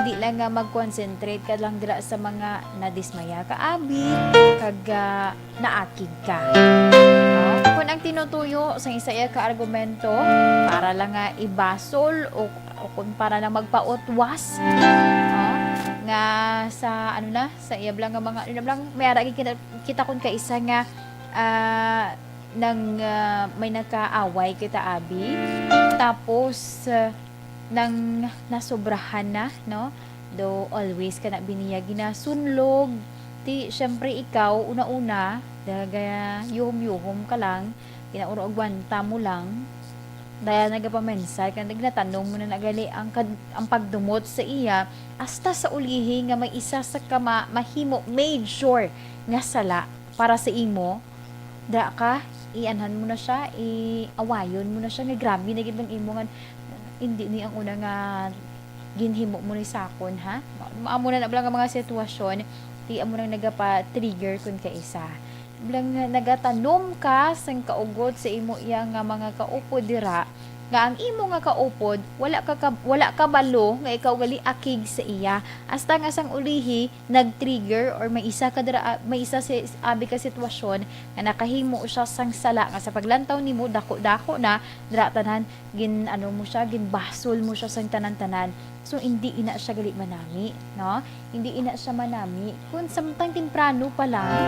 Hindi lang nga mag-concentrate ka lang dira sa mga nadismaya ka, abi, kag, ah, naakig ka. No? Kung ang tinutuyo sa isa iya ka argumento, para lang nga ibasol o, o kung para lang magpautwas, no? Nga sa, ano na, sa iya bala nga mga, ano na bala, may ara gid kita, kita kun kaisa nga, ah, nang, ah, may nagkaaway kita, abi. Tapos, ah, nang nasobrahan na, no? Daw always ka na biniya ginasunlog. Ti, syempre, ikaw, una-una, daga yuhom-yuhom ka lang, ginauro agwanta mo lang. Daya nagapamensar ka, nagnatanom mo na nagali ang kad-, ang pagdumot sa iya, hasta sa ulihi nga may isa sa kama mahimo major nga sala para sa imo, da ka, ianhan mo na siya, iawayon mo na siya, nga grabe na gid ang imo nga, hindi ni ang una nga ginhimo mo ni sakon, ha? Ma-, amo na, na bala nga mga sitwasyon, ti amo nang nagapa-trigger kun kaisa. Bilang nga nagatanom ka sang kaugot sa imo iya nga mga kaupod dira, nga ang imo nga kaupod, wala ka, ka, wala kabalo nga ikaw gali akig sa iya. Hasta nga sang ulihi, nag-trigger or may isa ka dira, ah, may isa si, abi ka sitwasyon nga nakahimo siya sang sala nga sa paglantaw nimo, dako-dako na, dira tanan, gin, ano mo siya, ginbasol mo siya sang tanan-tanan. So, hindi ina siya gali manami, no? Hindi ina siya manami. Kung samtang temprano pa lang,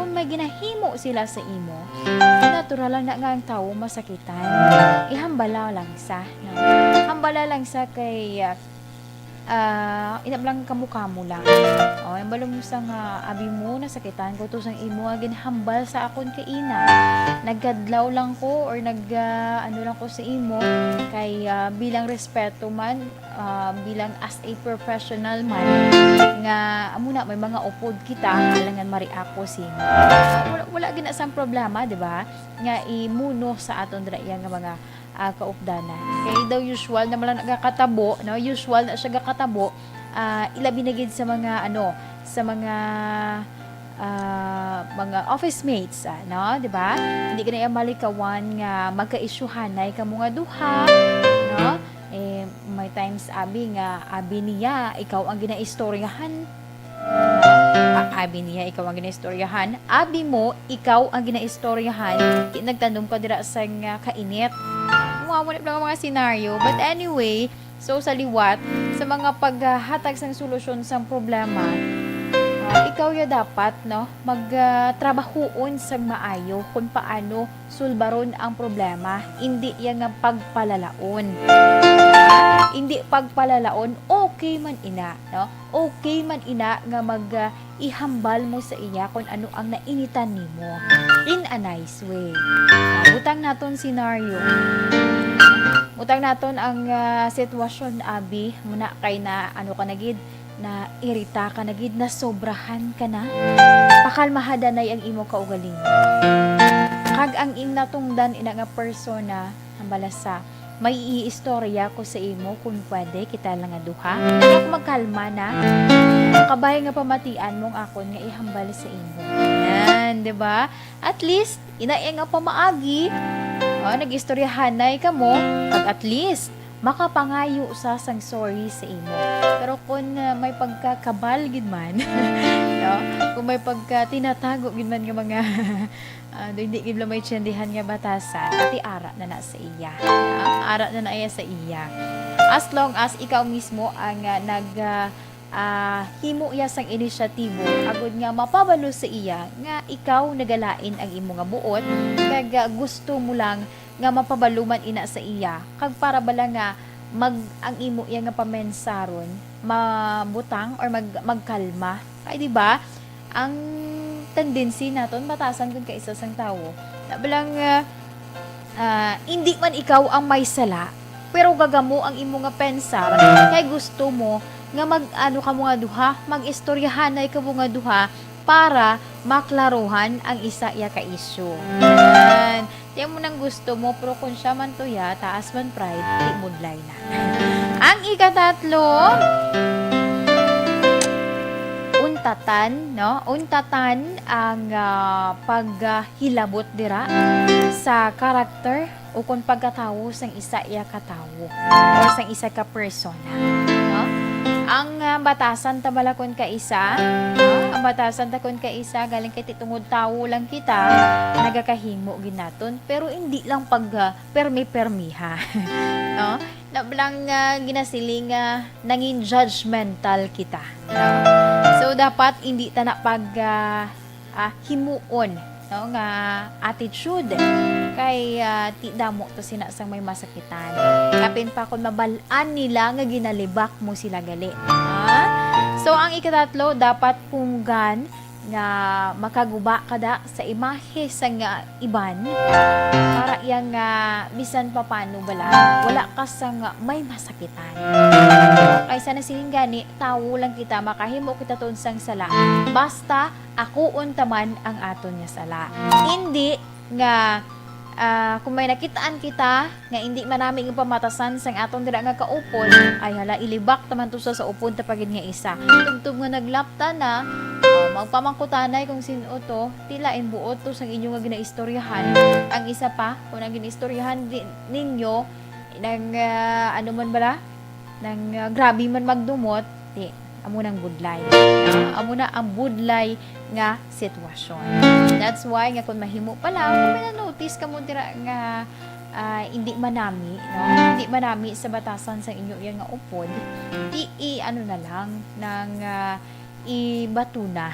kung may ginahimo sila sa imo, natural lang na nga ang tawo masakitan. Ihambala lang sa, no? Hambala lang sa kay, ah, ah, ina lang kamo-kamo lang. O, hambala mo sa nga, abi mo, nasakitan ko to sang imo nga ginhambal sa akon kaina. Nagkadlaw lang ko or nag, ah, ano lang ko sa imo kay, ah, bilang respeto man, ah, bilang as a professional man, nga amo na, may mga upod kita, alangan ma-react ko sa imo. Wala, wala gid na sang problema, di ba? Nga imuno sa aton dira iya nga mga, ah, kaupdanan. Kay daw usual naman lang nagakatabo, no? Usual na siya gakatabo, ah, ilabi na gid sa mga, ano, sa mga, ah, mga office mates, ah, no? Di ba? Hindi ka na iya malikawan nga magkaisyuhanay kamo nga duha, no? Eh, may times, abi, nga abi niya, ikaw ang ginaistoryahan. Ah, abi niya, ikaw ang ginaistoryahan. Abi mo, ikaw ang ginaistoryahan. Di nagtanom ka dira sang, ah, kainit. Wow, wala lang mga scenario. But anyway, so sa liwat, sa mga paghatag sang solusyon sang problema, ah, ikaw ya dapat, no, mag, ah, trabahuon sang maayo kung paano sulbaron ang problema, hindi iya nga pagpalalaon. Hindi pagpalalaon, okay man ina, no? Okay man ina nga mag, ah, ihambal mo sa iya kung ano ang nainitan nimo in a nice way. Ah, butang naton scenario. Butang naton ang, ah, sitwasyon, abi, muna kay na, ano ka na gid, na irita ka na gid, na sobrahan ka na. Pakalmaha danay ang imo kaugalingon. Kag ang ing natungdan ina nga persona, ang balasa, may iistorya ko sa imo kung pwede kita lang nga duha. Kaya kung magkalma na, kabay nga pamatian mong akon nga ihambal sa imo. Yan, di ba? At least, ina iya nga pamaagi, oh, nag-istoryahanay kamo, kag at least, makapangayo sa sang sorry sa imo. Pero kung, ah, may pagkakabal gid man, no? Kung may pagka tinatago gid man nga mga, ah, hindi gid lang may tyendihan nga batasan, ati ara na na sa iya. Ah, ara na na iya sa iya. As long as ikaw mismo ang, ah, nag, ah, ah, himo iya sang inisyatibo, agud nga mapabalo sa iya nga ikaw nagalain ang imo nga buot, kag, ah, gusto mo lang nga mapabalo man ina sa iya, kag para bala nga mag-, ang imo iya nga pamensaron mabutang or mag-, magkalma. Kay, di ba, ang tendency naton batasan kun kaisa sang tawo. Na balang, ah, ah, hindi man ikaw ang may sala, pero gagamo ang imo nga pensar, kay gusto mo nga mag-ano kamo nga duha, mag-istoryahanay kamo nga duha para maklaruhan ang isa iya ka issue. Yan. Di mo nang gusto mo, pero kung siya man to ya, taas man pride, di budlay na. Ang ikatatlo, untatan, no? Untatan ang, ah, paghilabot dira sa character o kung pagkatawo sang isa iya ka tawo o sang isa ka persona, no? Ang, ah, batasan ta bala kun kaisa, no? Ang batasan ta kun kaisa, galing kay ti tungod tawo lang kita, nagakahimo gid naton, pero hindi lang pag, ah, permi-permiha, no? Na lang, ah, ginasiling nga nangin judgmental kita, no? So, dapat hindi ta na pag, ah, ah, himuon, no, nga attitude. Kay, ah, ti damo to sina sang may masakitan. Kapin pa kung mabal-an nila nga ginalibak mo sila gali. Ha? So, ang ikatatlo, dapat punggan nga makaguba ka da sa imahe sang, ah, iban, para iya nga bisan pa paano bala, wala ka sang may masakitan. Kaysa na sining gani, tawo lang kita, makahimo kita tun sang sala, basta akuon ta man ang aton nga sala. Hindi nga, ah, kung may nakitaan kita nga hindi man nami nga pamatasan sang aton dira nga kaupod, ay hala, ilibak ta man to sa, sa upod ta pa gid nga isa. Tubtob nga naglapta na, ah, magpamangkutanay kung sin-o to, ti lain buot to sang inyo nga ginaistoryahan. Ang isa pa, kung ang ginaistoryahan di, ninyo, nang, ah, ano man bala, nang, ah, grabe man magdumot, ti, amo nang budlay. Ah, amo na ang budlay nga sitwasyon. That's why nga kung mahimo pa lang, kung may na-notice kamo dira nga, ah, hindi manami, no? Hindi manami sa batasan sa inyo iya nga upod, ti, i-ano na lang, nang, ah, ibatuna.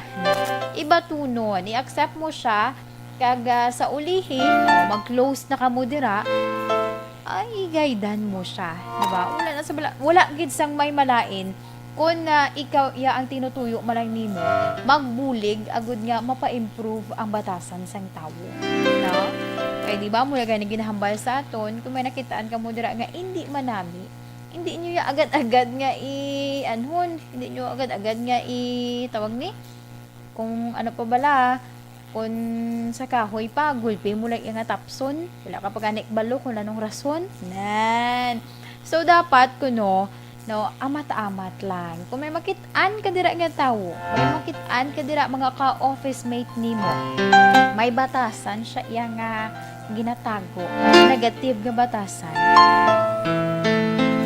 Ibatunon, i-accept mo siya, kag, ah, sa ulihi, mag-close na kamo dira, ay, gaydan mo siya, di ba? Wala na sa bala-, wala gid sang may malain kun, ah, ikaw iya ang tinutuyo man lang nimo, magbulig agud nga mapa-improve ang batasan sang tawo, no? Kay di ba, mo na gani ginahambal sa aton, kung may nakitaan kamo dira nga indi manami, hindi nyo ya agad-agad nga i-, anhon, hindi nyo agad-agad nga i-, tawag ni? Kung ano pa bala, kung sa kahoy pa, gulpi mo lang iya nga tapson. Wala ka pa gani kabalo kung anong rason. Nan. So, dapat kuno, no, amat-amat lang. Kung may makit-an ka dira nga tawo, may makit-an ka dira mga ka-office mate nimo, may batasan siya iya nga ginatago, negative nga batasan,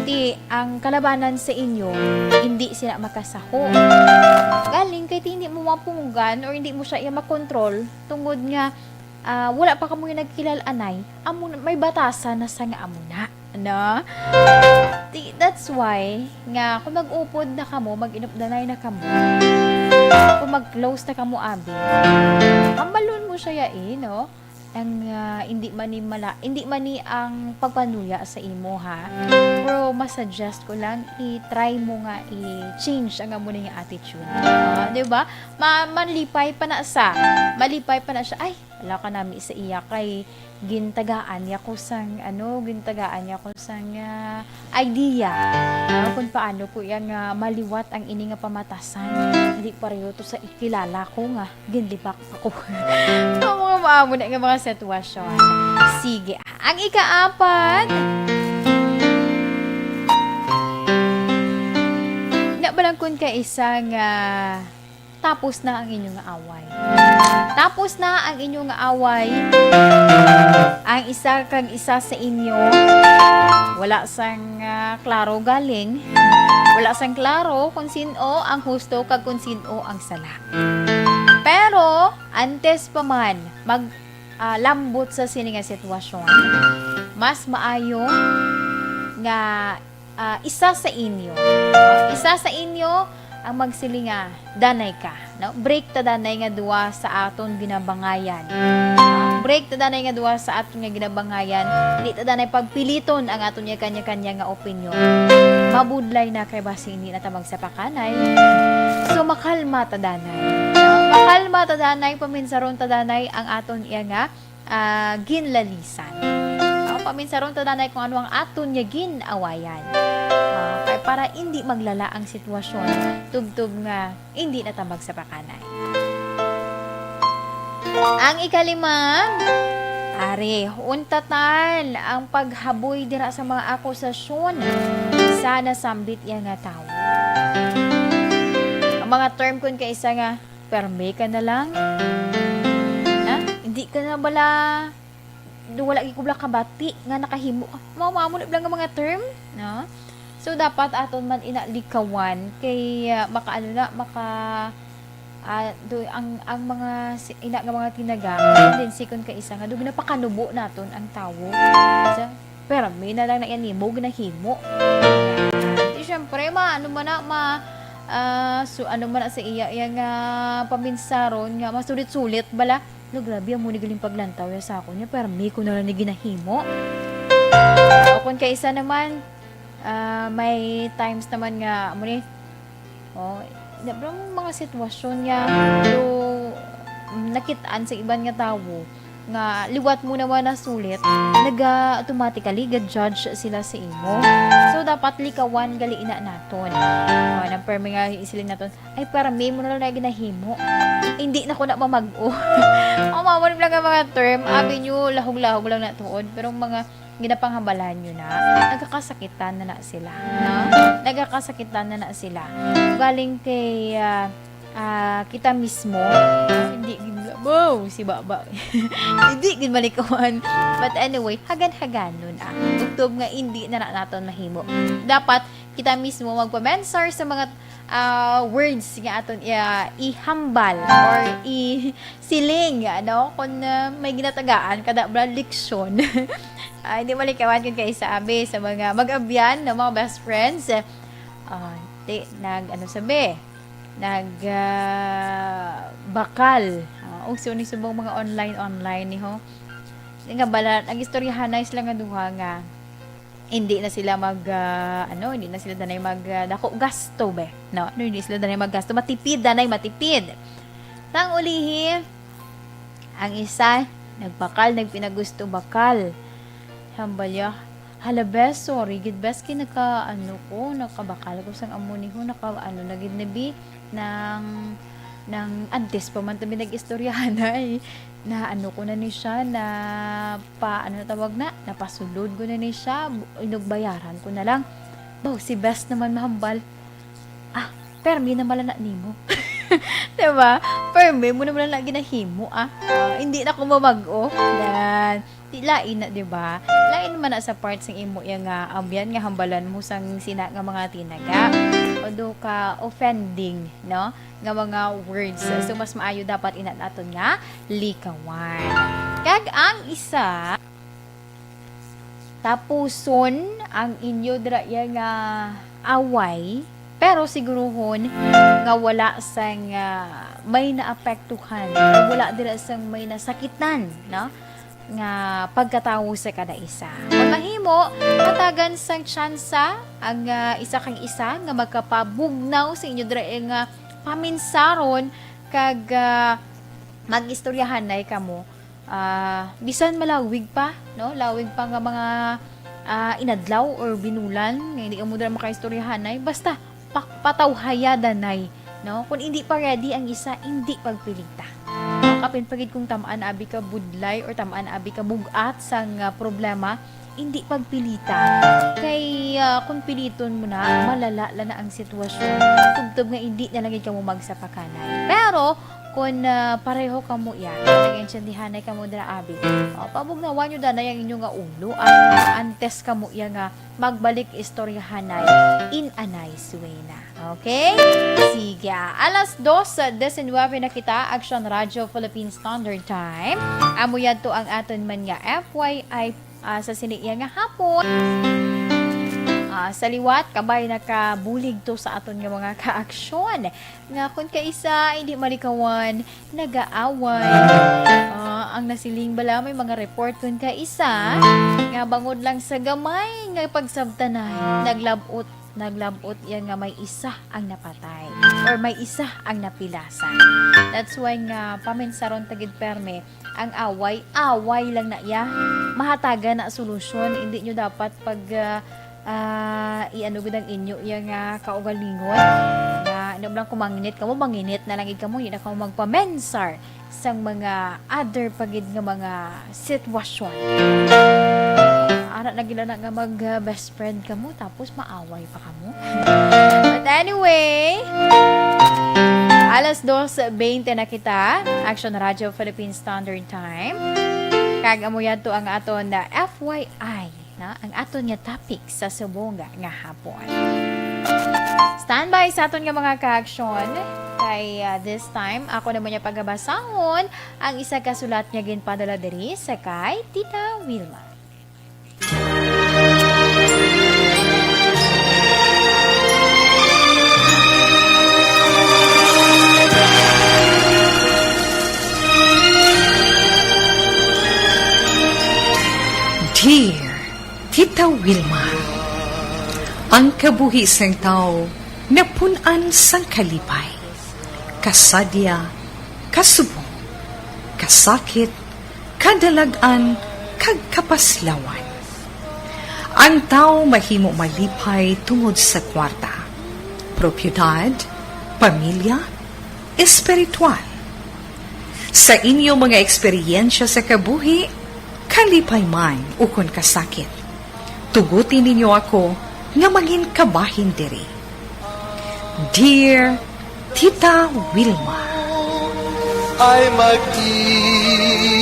ti ang kalabanan sa inyo, hindi sila makasaho. Galing kay ti hindi mo mapunggan or hindi mo siya iya makontrol tungod nga, ah, wala pa kamo yung nagkilal-anay, amo na, may batasan na sa nga amo na, no? Ti, that's why nga kung mag-upod na kamo, mag-inupdanay na kamo, kung mag-close na kamo, abi, hambalon mo siya ya, eh, no? Ang, ah, hindi man ni mala-, hindi man ni ang pagpanuya sa imo, ha? Pero masuggest ko lang, i-try mo nga i-change ang amo na nga attitude. Ah, di ba? Ma-, malipay pa na sa, malipay pa na siya, "Ay, wala ka nami sa iya kay gintagaan niya ko sang, ano, gintagaan niya ko sang, ah, idea, ah, kung paano ko iya nga maliwat ang ini nga pamatasan. Hindi pareho to sa ikilala ko nga ginlibak ako." Ang mga maamo na nga mga sitwasyon. Sige, ang ikaapat, na balang kun kaisa nga tapos na ang inyo nga away. Tapos na ang inyo nga away. Ang isa kag isa sa inyo, wala sang, ah, klaro galing. Wala sang klaro kung sin-o ang husto kag kung sin-o ang sala. Pero, antes pa man mag, ah, lambot sa sini nga sitwasyon, mas maayo nga, ah, isa sa inyo, isa sa inyo ang magsiling nga, "Danay ka," no? Break ta danay nga duwa sa aton ginabangayan. No? Break ta danay nga duwa sa aton nga ginabangayan. Hindi ta danay pagpiliton ang aton nga kanya-kanya nga opinyon. Mabudlay na kay basi hindi na ta magsapakanay. So, makalma ta danay. No? Pakalma ta danay, paminsaron ta danay ang aton iya nga, ah, ginlalisan. Ah, paminsaron ta danay kung ano ang aton nga gin-awayan. Ah, kay para indi maglala ang sitwasyon, tubtob nga indi na ta magsapakanay. Ang ikalima, ari, untatan ang paghaboy dira sa mga akusasyon sa nasambit iya nga tawo. Ang mga term kun kaisa nga, "Permi ka na lang." Ha? Hindi ka na bala, do wala gyud ko bala kabati nga nakahimo. Mao, mao na bala nga mga term, no? So, dapat aton man ina likawan kay, ah, makaano na, maka, ah, do, ang, ang mga si-, ina nga mga tinaga, tendency kun kaisa nga do ginapakanubo naton ang tawo. Sa, "Permi na lang na yan nimo ginahimo." Di, syempre, ma-, ano man na, ma-, ah, so, ano man na sa iya, iya nga paminsaron nga masulit-sulit bala. No, grabe, amo ni galing paglantaw ya sa akon niya, permi ko na lang ni ginahimo. O kun kaisa naman, ah, may times naman nga, amo ni, oh, na, bro, mga sitwasyon nga, pero, mm, nakit-an sa iban nga tawo nga liwat mo naman nasulit, naga-, automatically ga-judge sila sa imo. So, dapat likawan gali ina naton. Oh, nang permi nga isiling naton, "Ay, permi mo na lang na ginahimo." Hindi na ko na mamag-o. Ang mga wala lang nga mga term, abi nyo, lahog-lahog lang na tuod. Pero ang mga ginapanghambalan nyo na, nagkakasakitan na na sila. No? Nagkakasakitan na na sila. Galing kay, ah, ah, kita mismo, hindi gid, wow, si Baba. Hindi gid malikawan. But anyway, hagan-haganon, ah. Tubtob nga hindi na, na naton mahimo. Dapat kita mismo magpamensar sa mga, ah, words nga aton i-, ihambal or isiling, ano, kung, ah, may ginatagaan kada bala leksyon. Ah, hindi malikawan kung kaisa abi sa mga mag-abyan, no, mga best friends. Ah, di, nag, ano sabi? Nag, ah, bakal. Ah, og sino ni subong mga online, online ni ho. Di nga bala, nag-istoryahanay sila nga duha nga hindi na sila mag, ah, ano, hindi na sila danay mag, ah, dako gasto, be. No? No, hindi sila danay maggasto. Matipid, danay matipid. Tang ulihi, ang isa, nagbakal, nagpinagusto bakal. Hambal ya, "Hala, bes, sorry gid, bes, kay naka, ano ko, nakabakal ko sang amo ni ho, naka, ano na gid na bi, nang, nang antes pa man ta mi nag-istoryahanay." Na ano ko na ni siya, na pa, ano na tawag na, napasulod ko na ni siya, bu-, inugbayaran ko na lang. Baw, si bes naman mahambal, "Ah, permi na mala na nimo." Diba? "Permi mo na mala na ginahimo, ah." Ah, hindi na ko mamag-o. Yan. Di lain na, diba? Lain man na sa part sang imo iya nga abyan nga hambalan mo sang sina nga mga tinaga. Although ka offending, no? Nga mga words. So, mas maayo dapat ina naton nga likawan. Kag ang isa, tapuson ang inyo dira iya nga away, pero siguruhon nga wala sang, ah, may naapektuhan, wala dira sang may nasakitan, no? Nga pagkatawo sa kada isa. Kung mahimo, hatagan sang tsansa ang, ah, isa kang isa nga magkapabugnaw sa inyo dira nga paminsaron kag, ah, mag-istoryahanay kamo. Ah, bisan malawig pa, no? Lawig pa nga mga, ah, inadlaw or binulan nga hindi kamo dira makaistoryahanay, basta pa-, patawhaya danay, no? Kung hindi pa ready ang isa, hindi pagpilita. Kapin pa gid kung tam-an abi ka budlay or tam-an abi ka bug-at sang, ah, problema, hindi pagpilita. Kay, ah, kung piliton mo na, malala la na ang sitwasyon. Tubtob nga hindi na lang gid kamo magsapakanay. Pero, kung, ah, pareho kamo iya, nag-intindihanay kamo dira abi, o, pabugnawan nyo danay ang inyo nga ulo, ah, antes kamo iya nga magbalik istoryahanay in a nice way na. Okay? Sige, ah, alas dos disinwebe na kita, Aksyon Radyo Philippine Standard Time. Amo yadto ang aton man nga F Y I, ah, sa sini iya nga hapon. Ah, sa liwat, kabay nakabulig to sa aton nga mga kaaksyon. Nga kun kaisa, hindi malikawan, nagaaway. Ah, ang nasiling bala, may mga report kun kaisa, nga bangod lang sa gamay nga pagsabtanay, naglab-ot naglab-ot iya nga may isa ang napatay or may isa ang napilasan. That's why nga paminsaron ta gid perme ang away, away lang na iya. Mahatagan na solusyon, hindi nyo dapat pag ah, ah, i-ano gud ang inyo iya nga kaugalingon. Nga, ano lang, kung manginit kamo, manginit na lang gid kamo, hindi na kamo magpamensar sang mga other pa gid nga mga sitwasyon. Ara na gid na nga mag ah, best friend kamo tapos maaway pa kamo. But anyway, alas dos bente na kita. Action Radio Philippine Standard Time. Kag amo yadto ang aton na F Y I, na ang aton nga topic sa subong nga hapon. Standby sa aton nga mga ka-aksyon. Kay ah, this time, ako naman niya pagabasahon ang isa ka sulat nga ginpadala diri sa kay Tita Wilma. Dear Tita Wilma, ang kabuhi sang tawo napun-an sang kalipay, kasadya, kasubong, kasakit, kadalag-an, kag kapaslawan. Ang tawo mahimo malipay tungod sa kwarta, propiedad, pamilya, espiritual. Sa inyo mga eksperyensya sa kabuhi, kalipay man ukon kasakit, tuguti ninyo ako nga mangin kabahin diri. Dear Tita Wilma. Ay mag-ila.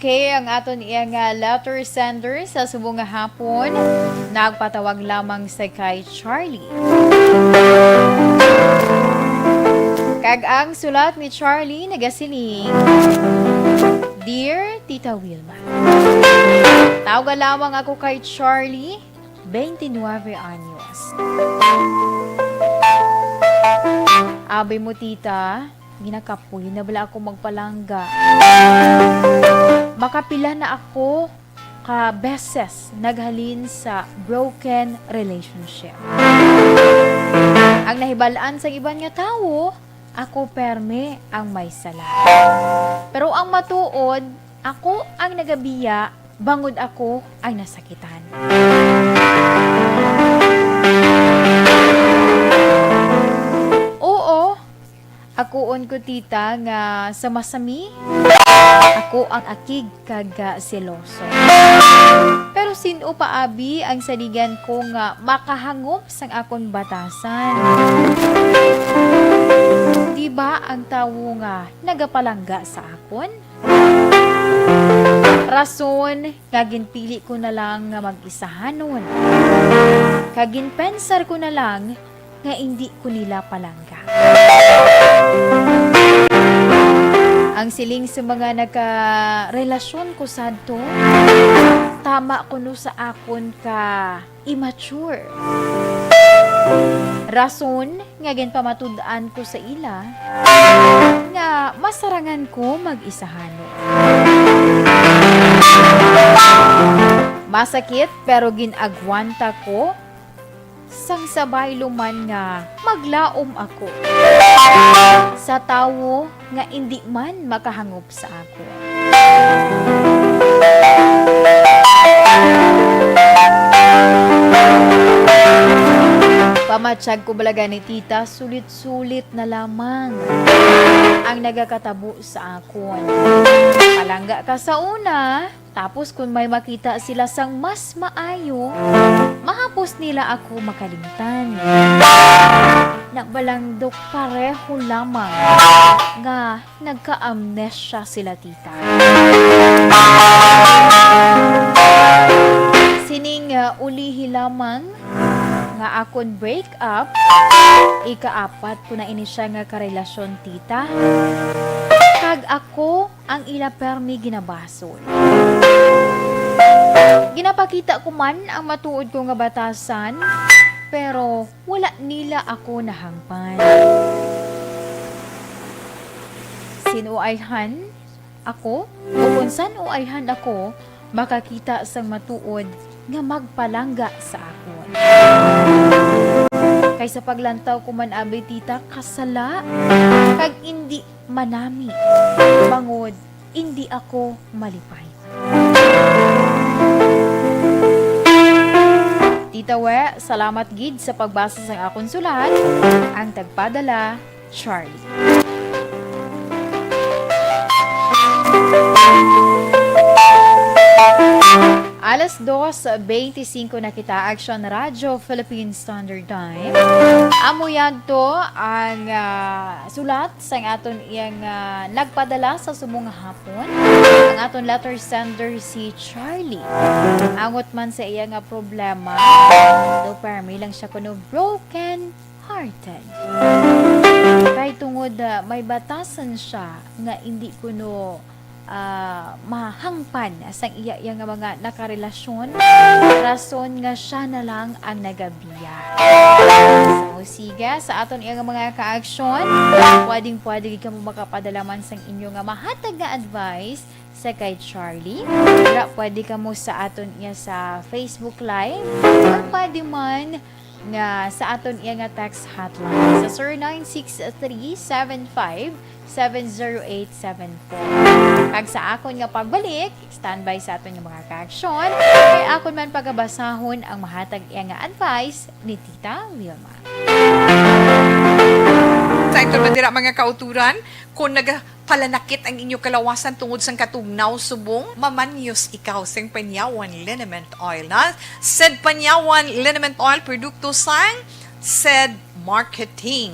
Okay, ang aton iya nga letter sender sa subong nga hapon, nagpatawag lamang sa kay Charlie. Kag ang sulat ni Charlie nagasiling, Dear Tita Wilma, tawga lamang ako kay Charlie, twenty-nine anyos. Abi mo, tita, ginakapoy na bala ako magpalangga. Makapila na ako ka beses naghalin sa broken relationship. Ang nahibalaan sa iban nga tawo, ako perme ang may sala. Pero ang matuod, ako ang nagabiya, bangod ako ang nasakitan. Oo, akuon ko, tita, nga sa masami, ako ang akig kag, ah, seloso. Pero sin-o pa, abi, ang saligan ko nga makahangop sang akon batasan? Di ba ang tawo nga nagapalangga sa akon? Rason nga ginpili ko na lang nga mag-isahanon, kag ginpensar ko na lang nga indi ko nila palangga. Ang siling sa mga nagkarelasyon ko sadto, tama kuno sa akon ka immature. Rason nga ginpamatud-an ko sa ila nga masarangan ko mag-isahanon. Masakit, pero gin-agwanta ko sang sa baylo man nga maglaom ako sa tawo nga indi man makahangop sa ako. Pamatyag ko bala gani, tita, sulit-sulit na lamang ang nagakatabo sa akon. Palangga ka sa una, tapos, kung may makita sila sang mas maayo, mahapos nila ako makalimtan. Nagbalandok pareho lamang nga nagka-amnesia sila, tita. Sining, ah, ulihi lamang nga akon break up, ikaapat ko na ini siya nga karelasyon, tita. Kag ako ang ila permi ginabasol. Ginapakita ko man ang matuod ko nga batasan, pero wala nila ako nahangpan. Sin-o ayhan ako, o kon san-o ayhan ako makakita sang matuod nga magpalangga sa akon? Kay sa paglantaw ko man abi, tita, kasala, kag indi manami, bangod indi ako malipay. Tita We, salamat gid sa pagbasa sang akon sulat. Ang tagpadala, Charlie. Alas dos beintisinko na kita, Action Radio Philippine Standard Time. Amo yadto ang, ah, sulat sang aton iyang, ah, nagpadala sa subong nga hapon. Ang aton letter sender si Charlie. Angot man sa iya nga problema, daw permi lang siya kuno broken hearted. Kay tungod, ah, may batasan siya nga indi kuno, ah, mahangpan sang iya, iya nga mga nakarelasyon, rason nga siya na lang ang nagabiya. So, sige, sa aton iya nga mga kaaksyon, pwedeng-pwede gid kamo makapadala man sang inyo nga mahatag nga advice sa kay Charlie. Wala, pwede kamo sa aton iya sa Facebook Live, or pwede man nga sa aton iya nga text hotline sa zero nine six three seven five seven zero eight seven four. Kag sa akon nga pagbalik, standby sa aton nga mga kaaksyon, kay akon man pagabasahon ang mahatag iya nga advice ni Tita Wilma. Sa ito man dira, mga kauturan, kung nagapalanakit ang inyo kalawasan tungod sang katugnaw subong, mamanyos ikaw sang Panyawan Liniment Oil, na Sed Panyawan Liniment Oil, produkto sang Sed Marketing.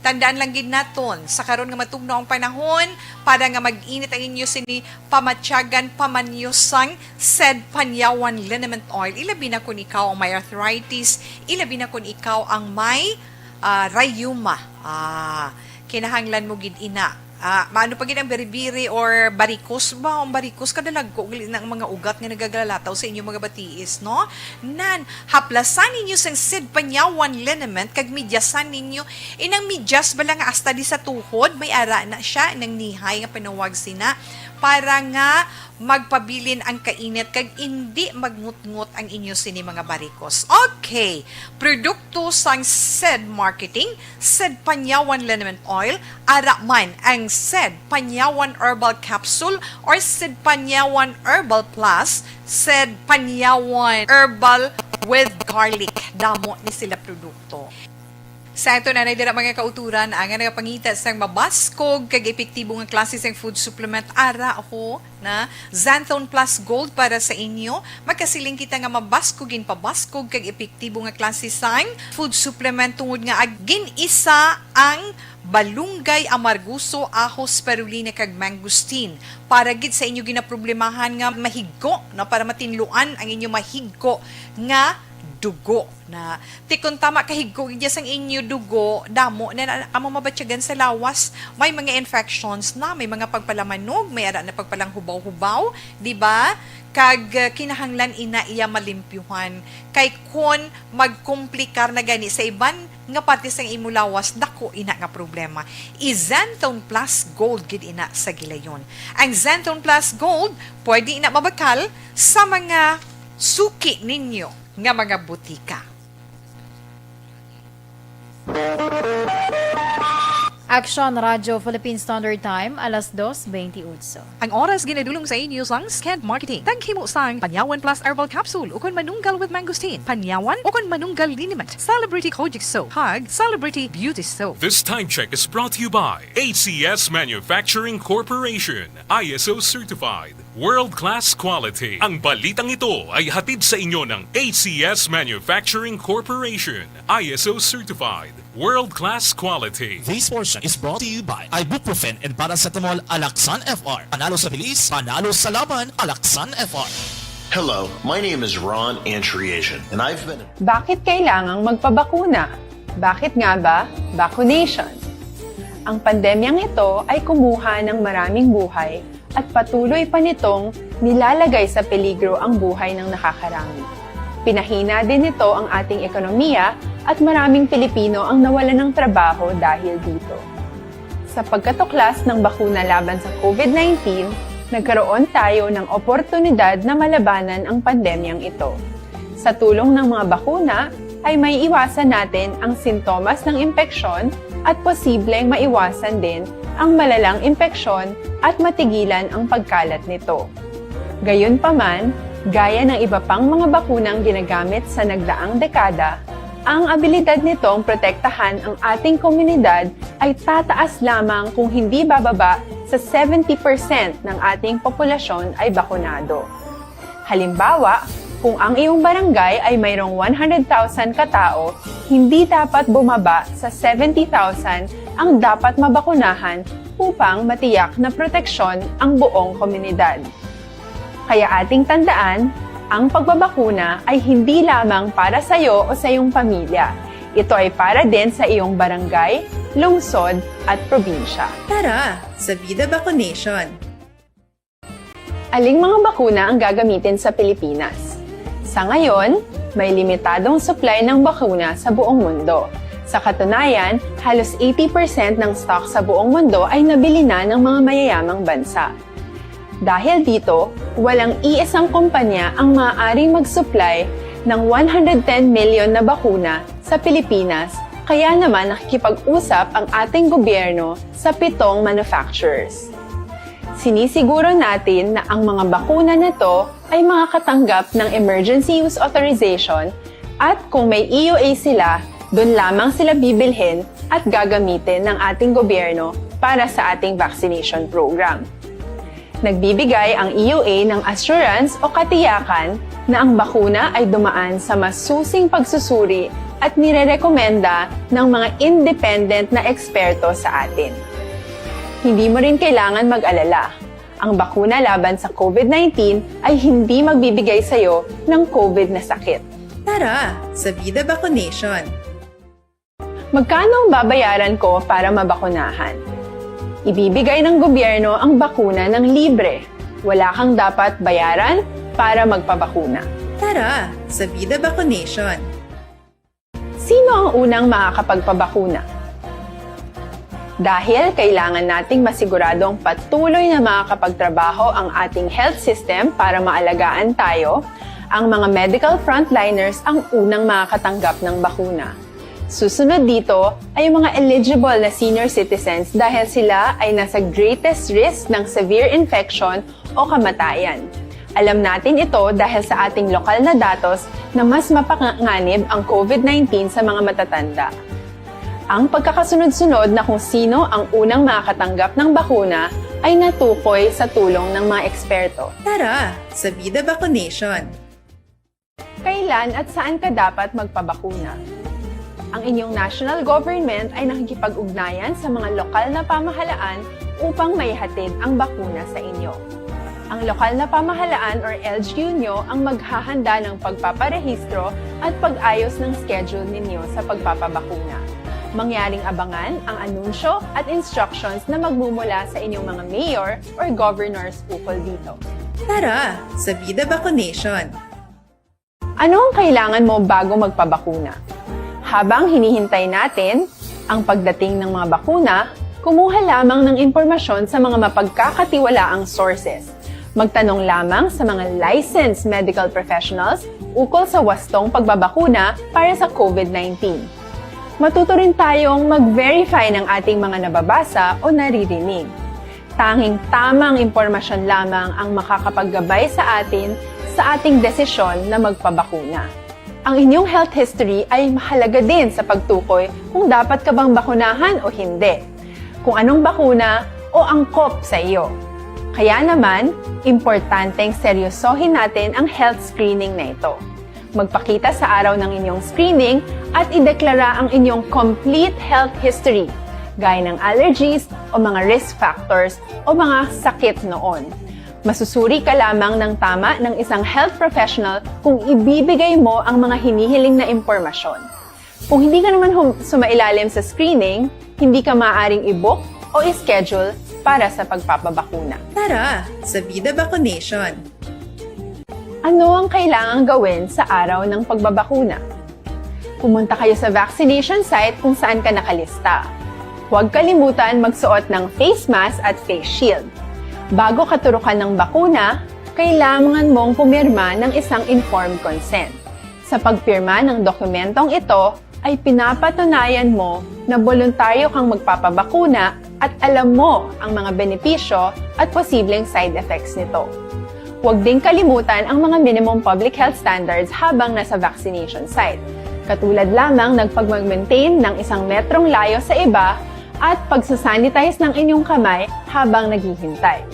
Tandaan lang gid naton, sa karon nga matugnaw ang panahon, para nga mag-init ang inyo sini, pamatyagan, pamanyos sang Sed Panyawan Liniment Oil. Ilabi na kung ikaw ang may arthritis, ilabi na kung ikaw ang may, ah, rayuma. Ah, kinahanglan mo gid ina. Ah, maano pa gid ang biribiri or barikos ba? Ang barikos, kadalagko gali na ang mga ugat nga nagagalataw sa inyo mga batiis, no? Nan, haplasan ninyo sang Sed Panyawan Liniment kag medyasan ninyo. Inang medyas bala nga hasta di sa tuhod, may ara na siya, nang nihay nga panawag sina, para nga magpabilin ang kainit kag indi magngut-ngut ang inyo sini mga barikos. Okay, produkto sang Sed Marketing, Sed Panyawan Liniment Oil, ara man ang Sed Panyawan Herbal Capsule or Sed Panyawan Herbal Plus, Sed Panyawan Herbal with Garlic. Damo ni sila produkto. Sa aton anay dira, mga kauturan, ang nagapangita sang mabaskog kag epektibo nga klase sang food supplement, ara ho na Xanthone Plus Gold para sa inyo. Magkasiling kita nga mabaskog, ginpabaskog kag epektibo nga klase sang food supplement tungod nga ag-, gin-isa ang balunggay, amargoso, ahos, spirulina kag mangosteen para gid sa inyo ginaproblemahan nga mahigko, no, para matinluan ang inyo mahigko nga dugo. Na, ti kon tama kahigko gid sang inyo dugo, damo na, na kamo mabatyagan sa lawas. May mga infections na, may mga pagpalamanog, may ara na pagpalanghubaw-hubaw, di ba? Kag, uh, kinahanglan ina iya malimpyuhan. Kay kon magkomplikar na gani sa iban nga parte sang imo lawas, dako ina nga problema. I-Xanthone Plus Gold gid ina sa gilayon. Ang Xanthone Plus Gold pwede ina mabakal sa mga suki ninyo nga mga butika. Action Radio Philippine Standard Time, alas dos bentiocho. Ang oras ginadulong sa inyo sang Sked Marketing. Taghimo sang Panyawan Plus Herbal Capsule ukon Manunggal with Mangosteen, Panyawan ukon Manunggal Liniment, Celebrity Kojic Soap, kag Celebrity Beauty Soap. This time check is brought to you by A C S Manufacturing Corporation, I S O certified. World-class quality. Ang balitang ito ay hatid sa inyo ng A C S Manufacturing Corporation, I S O certified. World-class quality. This portion is brought to you by ibuprofen and paracetamol, Alaxan F R. Panalo sa bilis, panalo sa laban, Alaxan F R. Hello, my name is Ron Antriasian, and I've been a Bakit kailangang magpabakuna? Bakit nga ba? Vaccination. Ang pandemyang ito ay kumuha ng maraming buhay at patuloy pa nitong nilalagay sa peligro ang buhay ng nakakarami. Pinahina din nito ang ating ekonomiya at maraming Pilipino ang nawalan ng trabaho dahil dito. Sa pagkatuklas ng bakuna laban sa COVID nineteen, nagkaroon tayo ng oportunidad na malabanan ang pandemyang ito. Sa tulong ng mga bakuna, ay maiiwasan natin ang sintomas ng impeksyon at posibleng maiwasan din ang malalang impeksyon at matigilan ang pagkalat nito. Gayunpaman, gaya ng iba pang mga bakunang ginagamit sa nagdaang dekada, ang abilidad nitong protektahan ang ating komunidad ay tataas lamang kung hindi bababa sa seventy percent ng ating populasyon ay bakunado. Halimbawa, kung ang iyong barangay ay mayroong one hundred thousand katao, hindi dapat bumaba sa seventy thousand ang dapat mabakunahan upang matiyak na proteksyon ang buong komunidad. Kaya ating tandaan, ang pagbabakuna ay hindi lamang para sa iyo o sa iyong pamilya. Ito ay para din sa iyong barangay, lungsod, at probinsya. Tara, sa Vida Vaccination! Aling mga bakuna ang gagamitin sa Pilipinas? Sa ngayon, may limitadong supply ng bakuna sa buong mundo. Sa katunayan, halos eighty percent ng stock sa buong mundo ay nabili na ng mga mayayamang bansa. Dahil dito, walang iisang kumpanya ang maaaring mag-supply ng one hundred ten million na bakuna sa Pilipinas, kaya naman nakikipag-usap ang ating gobyerno sa pitong manufacturers. Sinisiguro natin na ang mga bakuna na to ay makakatanggap ng emergency use authorization at kung may E U A sila, doon lamang sila bibilhin at gagamitin ng ating gobyerno para sa ating vaccination program. Nagbibigay ang E U A ng assurance o katiyakan na ang bakuna ay dumaan sa masusing pagsusuri at nirerekomenda ng mga independent na eksperto sa atin. Hindi mo rin kailangan mag-alala. Ang bakuna laban sa COVID nineteen ay hindi magbibigay sa iyo ng COVID na sakit. Tara, sa Vida Vaccination! Magkano ang babayaran ko para mabakunahan? Ibibigay ng gobyerno ang bakuna ng libre. Wala kang dapat bayaran para magpabakuna. Tara, sa Vida Vaccination! Sino ang unang makakapagpabakuna? Dahil kailangan nating masiguradong patuloy na makakapagtrabaho ang ating health system para maalagaan tayo, ang mga medical frontliners ang unang makakatanggap ng bakuna. Susunod dito ay ang mga eligible na senior citizens dahil sila ay nasa greatest risk ng severe infection o kamatayan. Alam natin ito dahil sa ating lokal na datos na mas mapanganib ang COVID nineteen sa mga matatanda. Ang pagkakasunod-sunod na kung sino ang unang makakatanggap ng bakuna ay natukoy sa tulong ng mga eksperto. Tara, sa Vida Vaccination! Kailan at saan ka dapat magpabakuna? Ang inyong national government ay nakikipag-ugnayan sa mga lokal na pamahalaan upang maihatid ang bakuna sa inyo. Ang lokal na pamahalaan or L G U nyo ang maghahanda ng pagpaparehistro at pag-ayos ng schedule ninyo sa pagpapabakuna. Mangyaring abangan ang anunsyo at instructions na magmumula sa inyong mga mayor or governors ukol dito. Tara, sa Vida Vaccination! Ano ang kailangan mo bago magpabakuna? Habang hinihintay natin ang pagdating ng mga bakuna, kumuha lamang ng impormasyon sa mga mapagkakatiwalaang sources. Magtanong lamang sa mga licensed medical professionals ukol sa wastong pagbabakuna para sa COVID nineteen. Matuto rin tayong mag-verify ng ating mga nababasa o naririnig. Tanging tamang impormasyon lamang ang makakapaggabay sa atin sa ating desisyon na magpabakuna. Ang inyong health history ay mahalaga din sa pagtukoy kung dapat ka bang bakunahan o hindi, kung anong bakuna o angkop sa iyo. Kaya naman, importanteng seryosohin natin ang health screening na ito. Magpakita sa araw ng inyong screening at ideklara ang inyong complete health history, gaya ng allergies o mga risk factors o mga sakit noon. Masusuri ka lamang ng tama ng isang health professional kung ibibigay mo ang mga hinihiling na impormasyon. Kung hindi ka naman hum- sumailalim sa screening, hindi ka maaaring i-book o i-schedule para sa pagpapabakuna. Tara, sa Vida Vaccination! Ano ang kailangang gawin sa araw ng pagbabakuna? Pumunta kayo sa vaccination site kung saan ka nakalista. Huwag kalimutan magsuot ng face mask at face shield. Bago ka turukan ng bakuna, kailangan mong pumirma ng isang informed consent. Sa pagpirma ng dokumentong ito, ay pinapatunayan mo na boluntaryo kang magpapabakuna at alam mo ang mga benepisyo at posibleng side effects nito. Huwag ding kalimutan ang mga minimum public health standards habang nasa vaccination site, katulad lamang ng pagmag-maintain ng isang metrong layo sa iba at pagsasanitize ng inyong kamay habang naghihintay.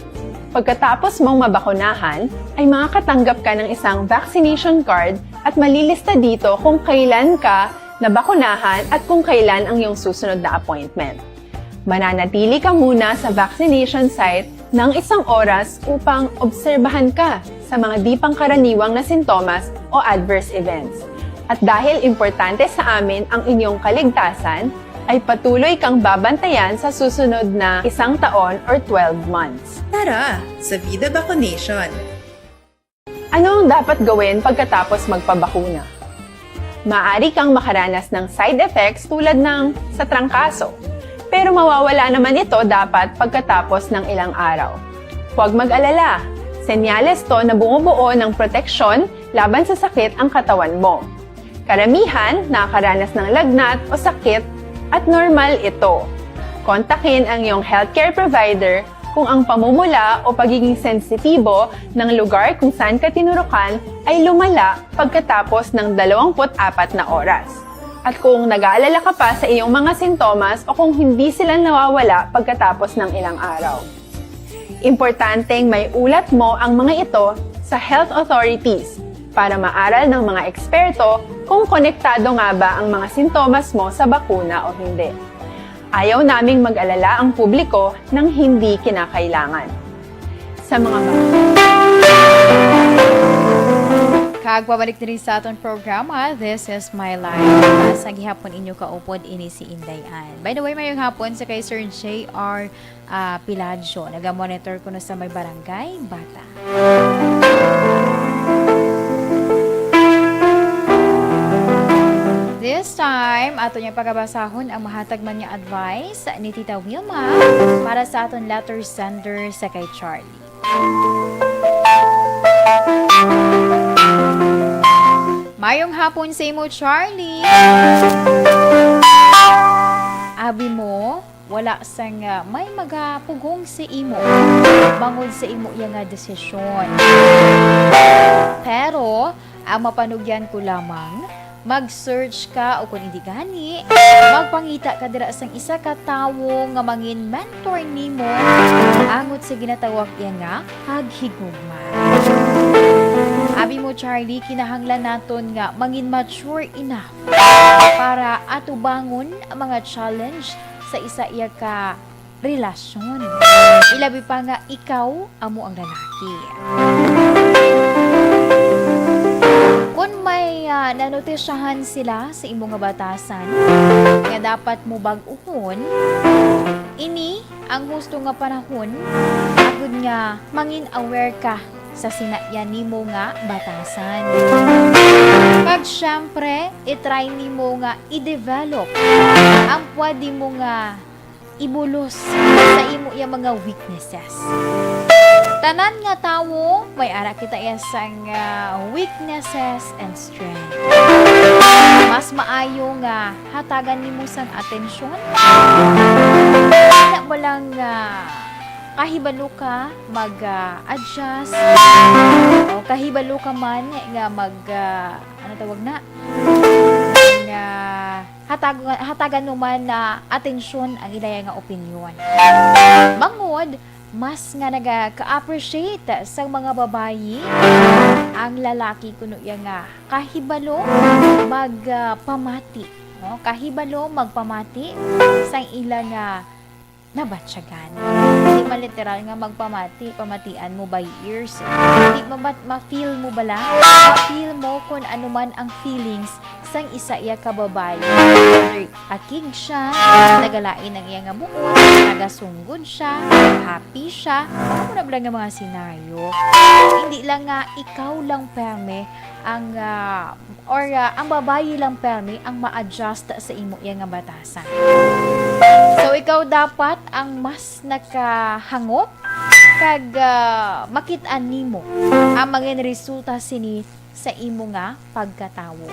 Pagkatapos mong mabakunahan, ay makakatanggap ka ng isang vaccination card at malilista dito kung kailan ka nabakunahan at kung kailan ang iyong susunod na appointment. Mananatili ka muna sa vaccination site ng isang oras upang obserbahan ka sa mga di pangkaraniwang na sintomas o adverse events. At dahil importante sa amin ang inyong kaligtasan, ay patuloy kang babantayan sa susunod na isang taon or twelve months. Tara sa Vida Vaccination! Ano ang dapat gawin pagkatapos magpabakuna? Maaari kang makaranas ng side effects tulad ng sa trangkaso, pero mawawala naman ito dapat pagkatapos ng ilang araw. Huwag mag-alala, senyales to na bumubuo ng proteksyon laban sa sakit ang katawan mo. Karamihan nakakaranas ng lagnat o sakit at normal ito. Kontakin ang iyong healthcare provider kung ang pamumula o pagiging sensitibo ng lugar kung saan ka tinurukan ay lumala pagkatapos ng dalawampu't apat na oras, at kung nag-aalala ka pa sa iyong mga sintomas o kung hindi sila nawawala pagkatapos ng ilang araw. Importanteng may ulat mo ang mga ito sa health authorities para maaral ng mga eksperto kung konektado nga ba ang mga sintomas mo sa bakuna o hindi. Ayaw naming mag-alala ang publiko nang hindi kinakailangan. Sa mga ba- Kag pabalik diri sa aton programa, This is My Life. Sa gihapon inyo kaupod ini si Inday Ann. By the way, mayong hapon sa kay Sir J R, ah, Piladio. Naga-monitor kuno sa may Barangay Bata. This time, ato niya pagabasahon ang mahatag man nga advice ni Tita Wilma para sa aton letter sender sa kay Charlie. Mayong hapon sa imo, Charlie. Abi mo, wala sang, ah, may magapugong sa imo bangod sa imo iya nga desisyon. Pero ang mapanugyan ko lamang, mag-search ka, o kung hindi gani, magpangita ka dira sang isa ka tawo nga mangin mentor nimo angot sa ginatawag iya nga paghigugma. Abi mo, Charlie, kinahanglan naton nga mangin mature enough para atubangon ang mga challenge sa isa iya ka relasyon. Ilabi pa nga ikaw amo ang lalaki. Kon may, ah, nanotisyahan sila sa imo nga batasan nga dapat mo bag-uhon, ini ang husto nga panahon agud nga mangin aware ka sa sinaya nimo nga batasan. Kag syempre, i-try nimo nga i-develop ang pwede mo nga ibulos sa imo iya mga weaknesses. Tanan nga tawo may ara kita iya sang, ah, weaknesses and strength. Mas maayo nga hatagan nimo sang atensyon. Wala ba lang, ah, kahibalo ka mag, ah, adjust? O kahibalo ka man nga mag, ah, ano tawag na? Nga hatag-, hatagan mo man na atensyon ang ilaya nga opinyon. Bangod, mas nga nagaka-appreciate sa mga babayi ang lalaki kuno iya nga kahibalo mag, ah, pamati, no? Kahibalo magpamati sang ila nga nabatyagan. Hindi man literal nga magpamati, pamatian mo by ears. Hindi mabat-, ma-feel mo bala? Ma-feel mo kung ano man ang feelings sang isa iya ka babayi. Whether akig siya, nagalain ang iya nga buot, nagasunggod siya, happy siya, amo na bala nga mga senaryo. Hindi lang nga ikaw lang perme ang, ah, or, ah, ang babayi lang permi ang ma-adjust sa imo iya nga batasan. So, ikaw dapat ang mas nakahangop kag, ah, makit-an nimo ang mga resulta sini sa imo nga pagkatawo.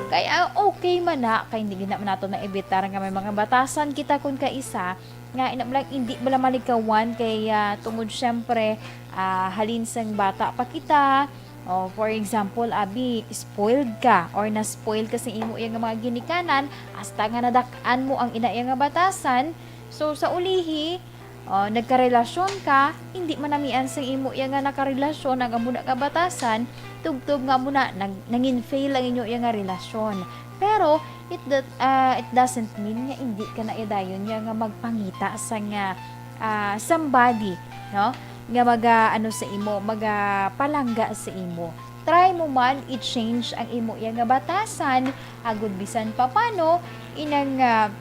Kaya okay man na, kay hindi gid naman nato na-evitar nga may mga batasan kita kun kaisa, nga ina lang, hindi bala malikawan kay, ah, tungod siyempre, ah, halin sang bata pa kita. O, for example, abi, spoiled ka or na-spoil ka sa imo iya nga mga ginikanan, hasta nga nadak-an mo ang ina iya nga batasan. So, sa ulihi, o, nagkarelasyon ka, hindi man namian sang imo iya nga nakarelasyon ang amo na nga batasan, tubtob nga amo na, nag-, nangin-fail ang inyo iya nga relasyon. Pero it do-, ah, it doesn't mean nga hindi ka na dayon nga, nga magpangita sa nga, ah, somebody, no? Nga maga, ano sa imo, magapalangga sa imo. Try mo man i-change ang imo iya nga batasan, agud bisan pa paano, inang, ah,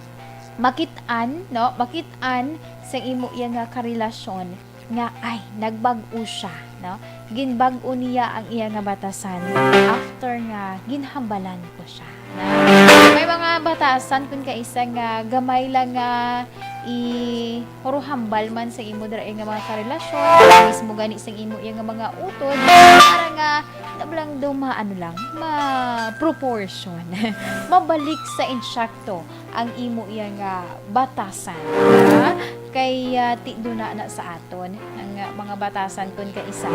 makit-an, no? Makit-an sa imo iya nga karelasyon nga, ay, nagbag-o siya, no? Ginbag-o niya ang iya nga batasan after nga ginhambalan ko siya, no? May mga batasan kun kaisa nga gamay lang nga i-, puro hambal man sa imo dira nga mga karelasyon, mismo gani sa imo iya nga mga utod, para nga, ano lang daw, ma-, ano lang, ma-proportion. Mabalik sa insakto ang imo iya nga batasan, ha? Kay, ah, ti-, duna na sa aton ang, ah, mga batasan kun kaisa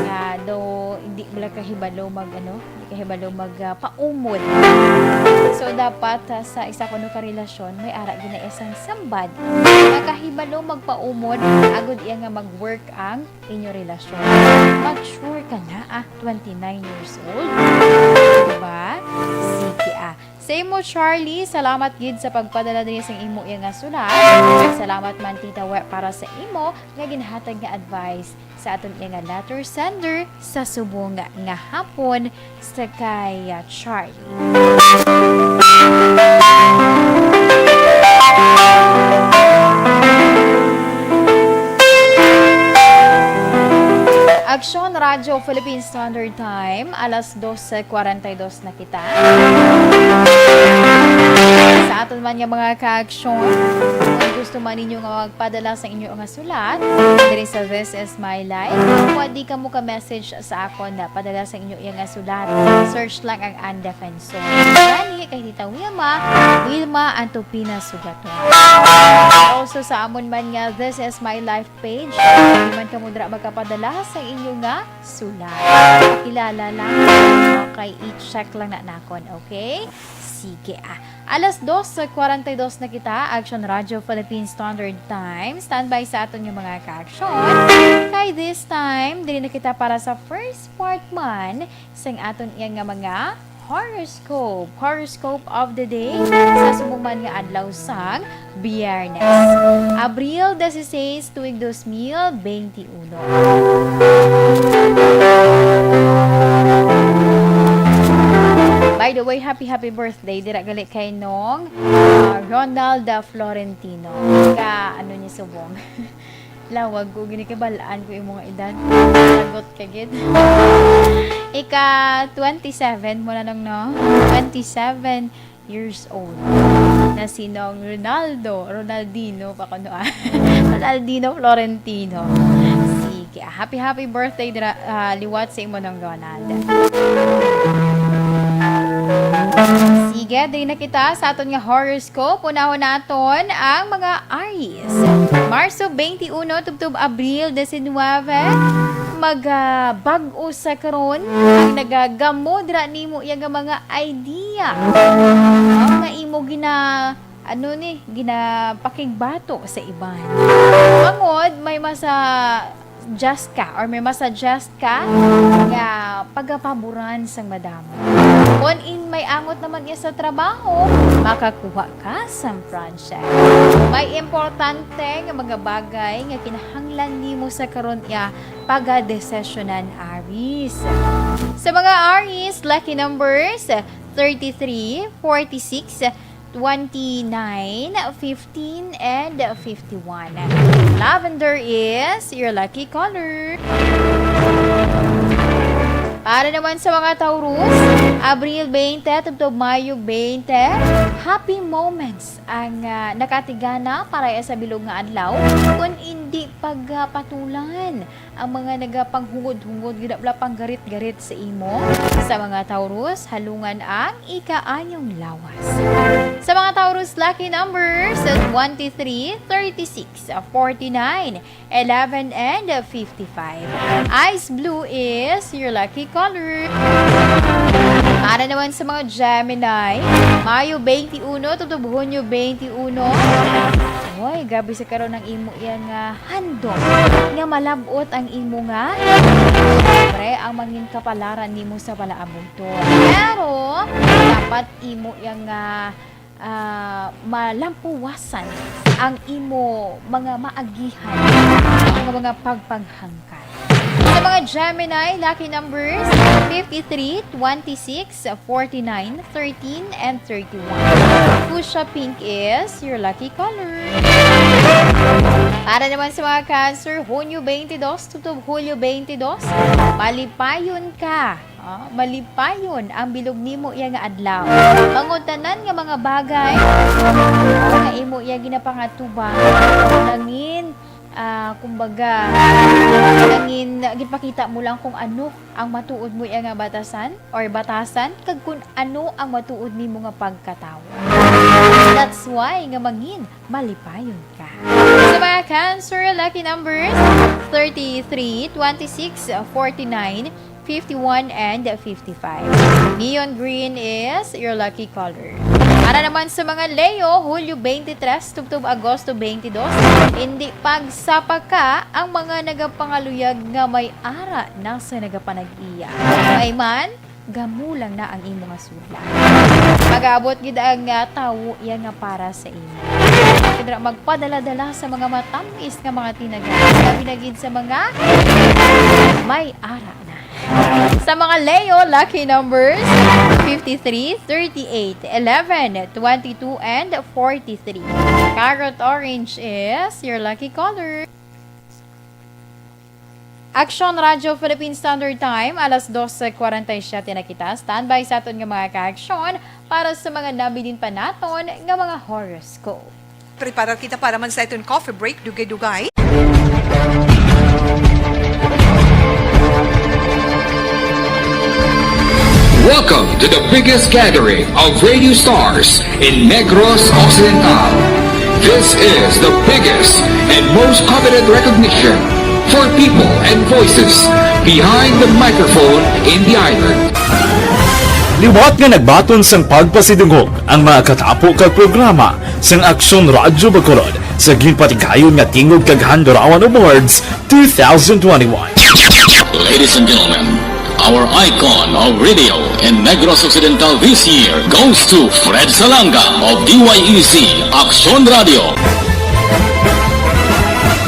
nga daw hindi bala kahibalo mag, ano, hindi kahibalo mag, ah, paumod. So, dapat, ah, sa isa kuno ka relasyon, may ara gid na isang sambad nga kahibalo magpaumod agud iya nga mag-work ang inyo relasyon. Mature ka na, ah, twenty-nine years old. Diba? Sige, ah. Sa imo, Charlie, salamat gid sa pagpadala diri sang imo iya nga sulat. Salamat man, Tita We, para sa imo nga ginhatag nga advice sa aton iya nga letter sender sa subong nga hapon sa kay, ah, Charlie. Aksyon Radyo Philippine Standard Time, alas dose cuarenta y dos na kita. Sa aton man nga mga kaaksyon, kung gusto man ninyo nga magpadala sa inyo nga sulat diri sa This Is My Life, pwede kamo ka-message sa akon na padala sa inyo iya nga sulat. Search lang ang Ann Defensor. Gani kay Tita Wilma, Wilma Antopina Sugaton. Also sa amon man nga This Is My Life page, di man kamo dira makapadala sa inyo nga sulat. Pakilala lang. Okay, i-check lang na nakon, okay? Sige, ah. Alas dose cuarenta y dos na kita, Action Radio Philippine Standard Time. Standby sa aton nga mga ka-action. Kay this time, diri na kita para sa first part man sang aton iya nga mga horoscope. Horoscope of the day sa subong man nga adlaw sang Biyernes, Abril dieciséis, tuig dos mil veintiuno. By the way, happy, happy birthday dira gali kay Nong, ah, Ronalda Florentino. Ka, ano niya subong? Lawag ko, ginikabal-an ko imong edad. Sagot ka gid. Ika twenty-seven mo na, Nong, no? Twenty-seven years old na si Nong Ronaldo, Ronaldino pa kuno, ah. Ronaldino Florentino. Sige, happy, happy birthday dira, ah, liwat sa imo, Nong Ronald. Sige, diri na kita sa aton nga horoscope. Unahon naton ang mga Aries. Marso twenty-one tubtob Abril diecinuebe, magabag-o sa karon ang nagagamo dira nimo iya nga mga idea. Ang nga imo gina-, ano ni, ginapakigbato sa iban. Bangod may masa-, suggest ka or may masuggest ka nga pagapaboran sang madamo. Kon in may angot naman iya sa trabaho, makakuha ka sang project. May importante nga mga bagay nga kinahanglan nimo sa karon iya pagadesisyonan, Aries. Sa mga Aries, lucky numbers, thirty-three, forty-six, twenty-nine, fifteen, and fifty-one. Lavender is your lucky color. Para naman sa mga Taurus, Abril twenty tubtob Mayo twenty, happy moments ang, ah, nakatigana para sa bilog nga adlaw, kun indi pagpatulan ang mga nagapanghungod-hungod, gid wala panggarit-garit sa imo. Sa mga Taurus, halungan ang ikaayong lawas. Sa mga Taurus, lucky numbers, twenty-three, thirty-six, forty-nine, eleven, and fifty-five. Ice blue is your lucky color. Para naman sa mga Gemini, Mayo twenty-one tubtob Hunyo twenty-one. Hoy, grabe sa karon ang imo iya nga handom nga malab-ot ang imo nga, siyempre, ang mangin kapalaran nimo sa palaabot. Pero dapat imo iya nga, ah, malampuwasan ang imo mga maagihan, mga, mga pagpanghangkan. Sa mga Gemini, lucky numbers, fifty-three, twenty-six, forty-nine, thirteen, and thirty-one. Fuchsia pink is your lucky color. Para naman sa mga Cancer, Hunyo twenty-two tubtob Hulyo twenty-two, malipayon ka. Ah, malipayon ang bilog nimo iya nga adlaw. Bangod tanan nga mga bagay nga imo iya ginapangatubang, nangin, ah, kumbaga, nangin gipakita mo lang kung ano ang matuod mo iya nga batasan or batasan, kag kung ano ang matuod nimo nga pagkatawo. That's why nga mangin malipayon ka. Sa mga Cancer, lucky numbers, thirty-three, twenty-six, forty-nine, fifty-one, and fifty-five. Neon green is your lucky color. Para naman sa mga Leo, Hulyo twenty-three tubtob Agosto twenty-two, hindi pagsapaka ang mga nagapangaluyag nga may ara na sa nagapanag-iya. May man, gamulang na ang imo nga sudlan. Mag-aabot gid ang, ah, tawo iya nga para sa imo. Kay dira magpadala-dala sa mga matamis nga mga tinaga. Labi na gid sa mga may ara na. Sa mga Leo, lucky numbers, fifty-three, thirty-eight, eleven, twenty-two, and forty-three. Carrot orange is your lucky color. Aksyon Radyo Philippine Standard Time, alas dose cuarenta y siete na kita. Standby sa aton nga mga kaaksyon para sa mga nabilin pa naton nga mga horoscope. Preparar kita para man sa aton coffee break, dugay-dugay. Welcome to the biggest gathering of radio stars in Negros Occidental. This is the biggest and most coveted recognition for people and voices behind the microphone in the island. Liwat nga nagbaton sang pagpasidungog ang mga katapo kag programa sang Aksyon Radyo Bacolod sa ginpatigayon nga Tingog kag Handurawan Awards two thousand twenty-one. Ladies and gentlemen, our icon of radio in Negros Occidental this year goes to Fred Salanga of D Y E Z Aksyon Radio.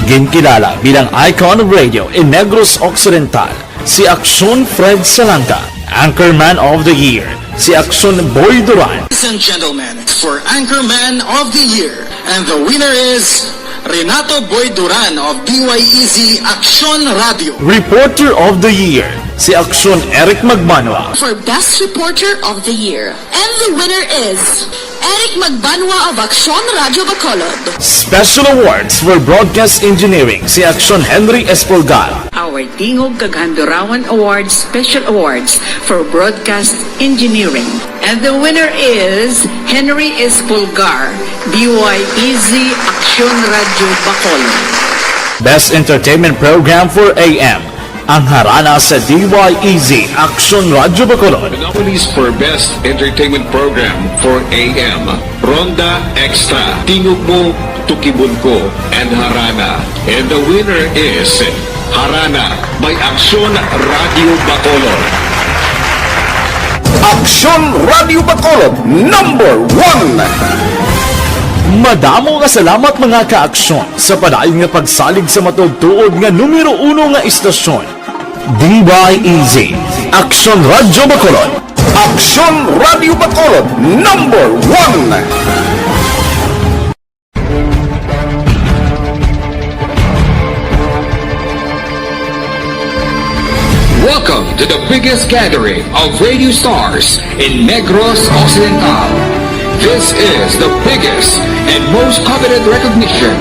Ginkilala bilang icon of radio in Negros Occidental si Aksyon Fred Salanga, Anchorman of the Year si Aksyon Boy Duran. Ladies and gentlemen, for Anchorman of the Year, and the winner is Renato Boy Duran of D Y E Z Aksyon Radio. Reporter of the Year si Aksyon Eric Magbanwa. For Best Reporter of the Year, and the winner is Eric Magbanwa of Aksyon Radio Bacolod. Special Awards for Broadcast Engineering si Aksyon Henry Espolgar. Our Tingog kag Handurawan Awards Special Awards for Broadcast Engineering. And the winner is Henry Espolgar, D Y E Z Aksyon Radio Bacolod. Best Entertainment Program for A M, ang Harana sa D Y E Z Aksyon Radio Bacolod. The nominees for Best Entertainment Program for A M, Ronda Extra, Tingog Mo, Tukibon Ko, and Harana. And the winner is Harana by Aksyon Radio Bacolod. Aksyon Radio Bacolod, number one. Madamo nga salamat, mga kaaksyon, sa padayon nga pagsalig sa matuod-tuod nga numero uno nga istasyon. D Y E Z, Aksyon Radio Bacolod. Aksyon Radio Bacolod, number one. Welcome Welcome to the biggest gathering of radio stars in Negros Occidental. This is the biggest and most coveted recognition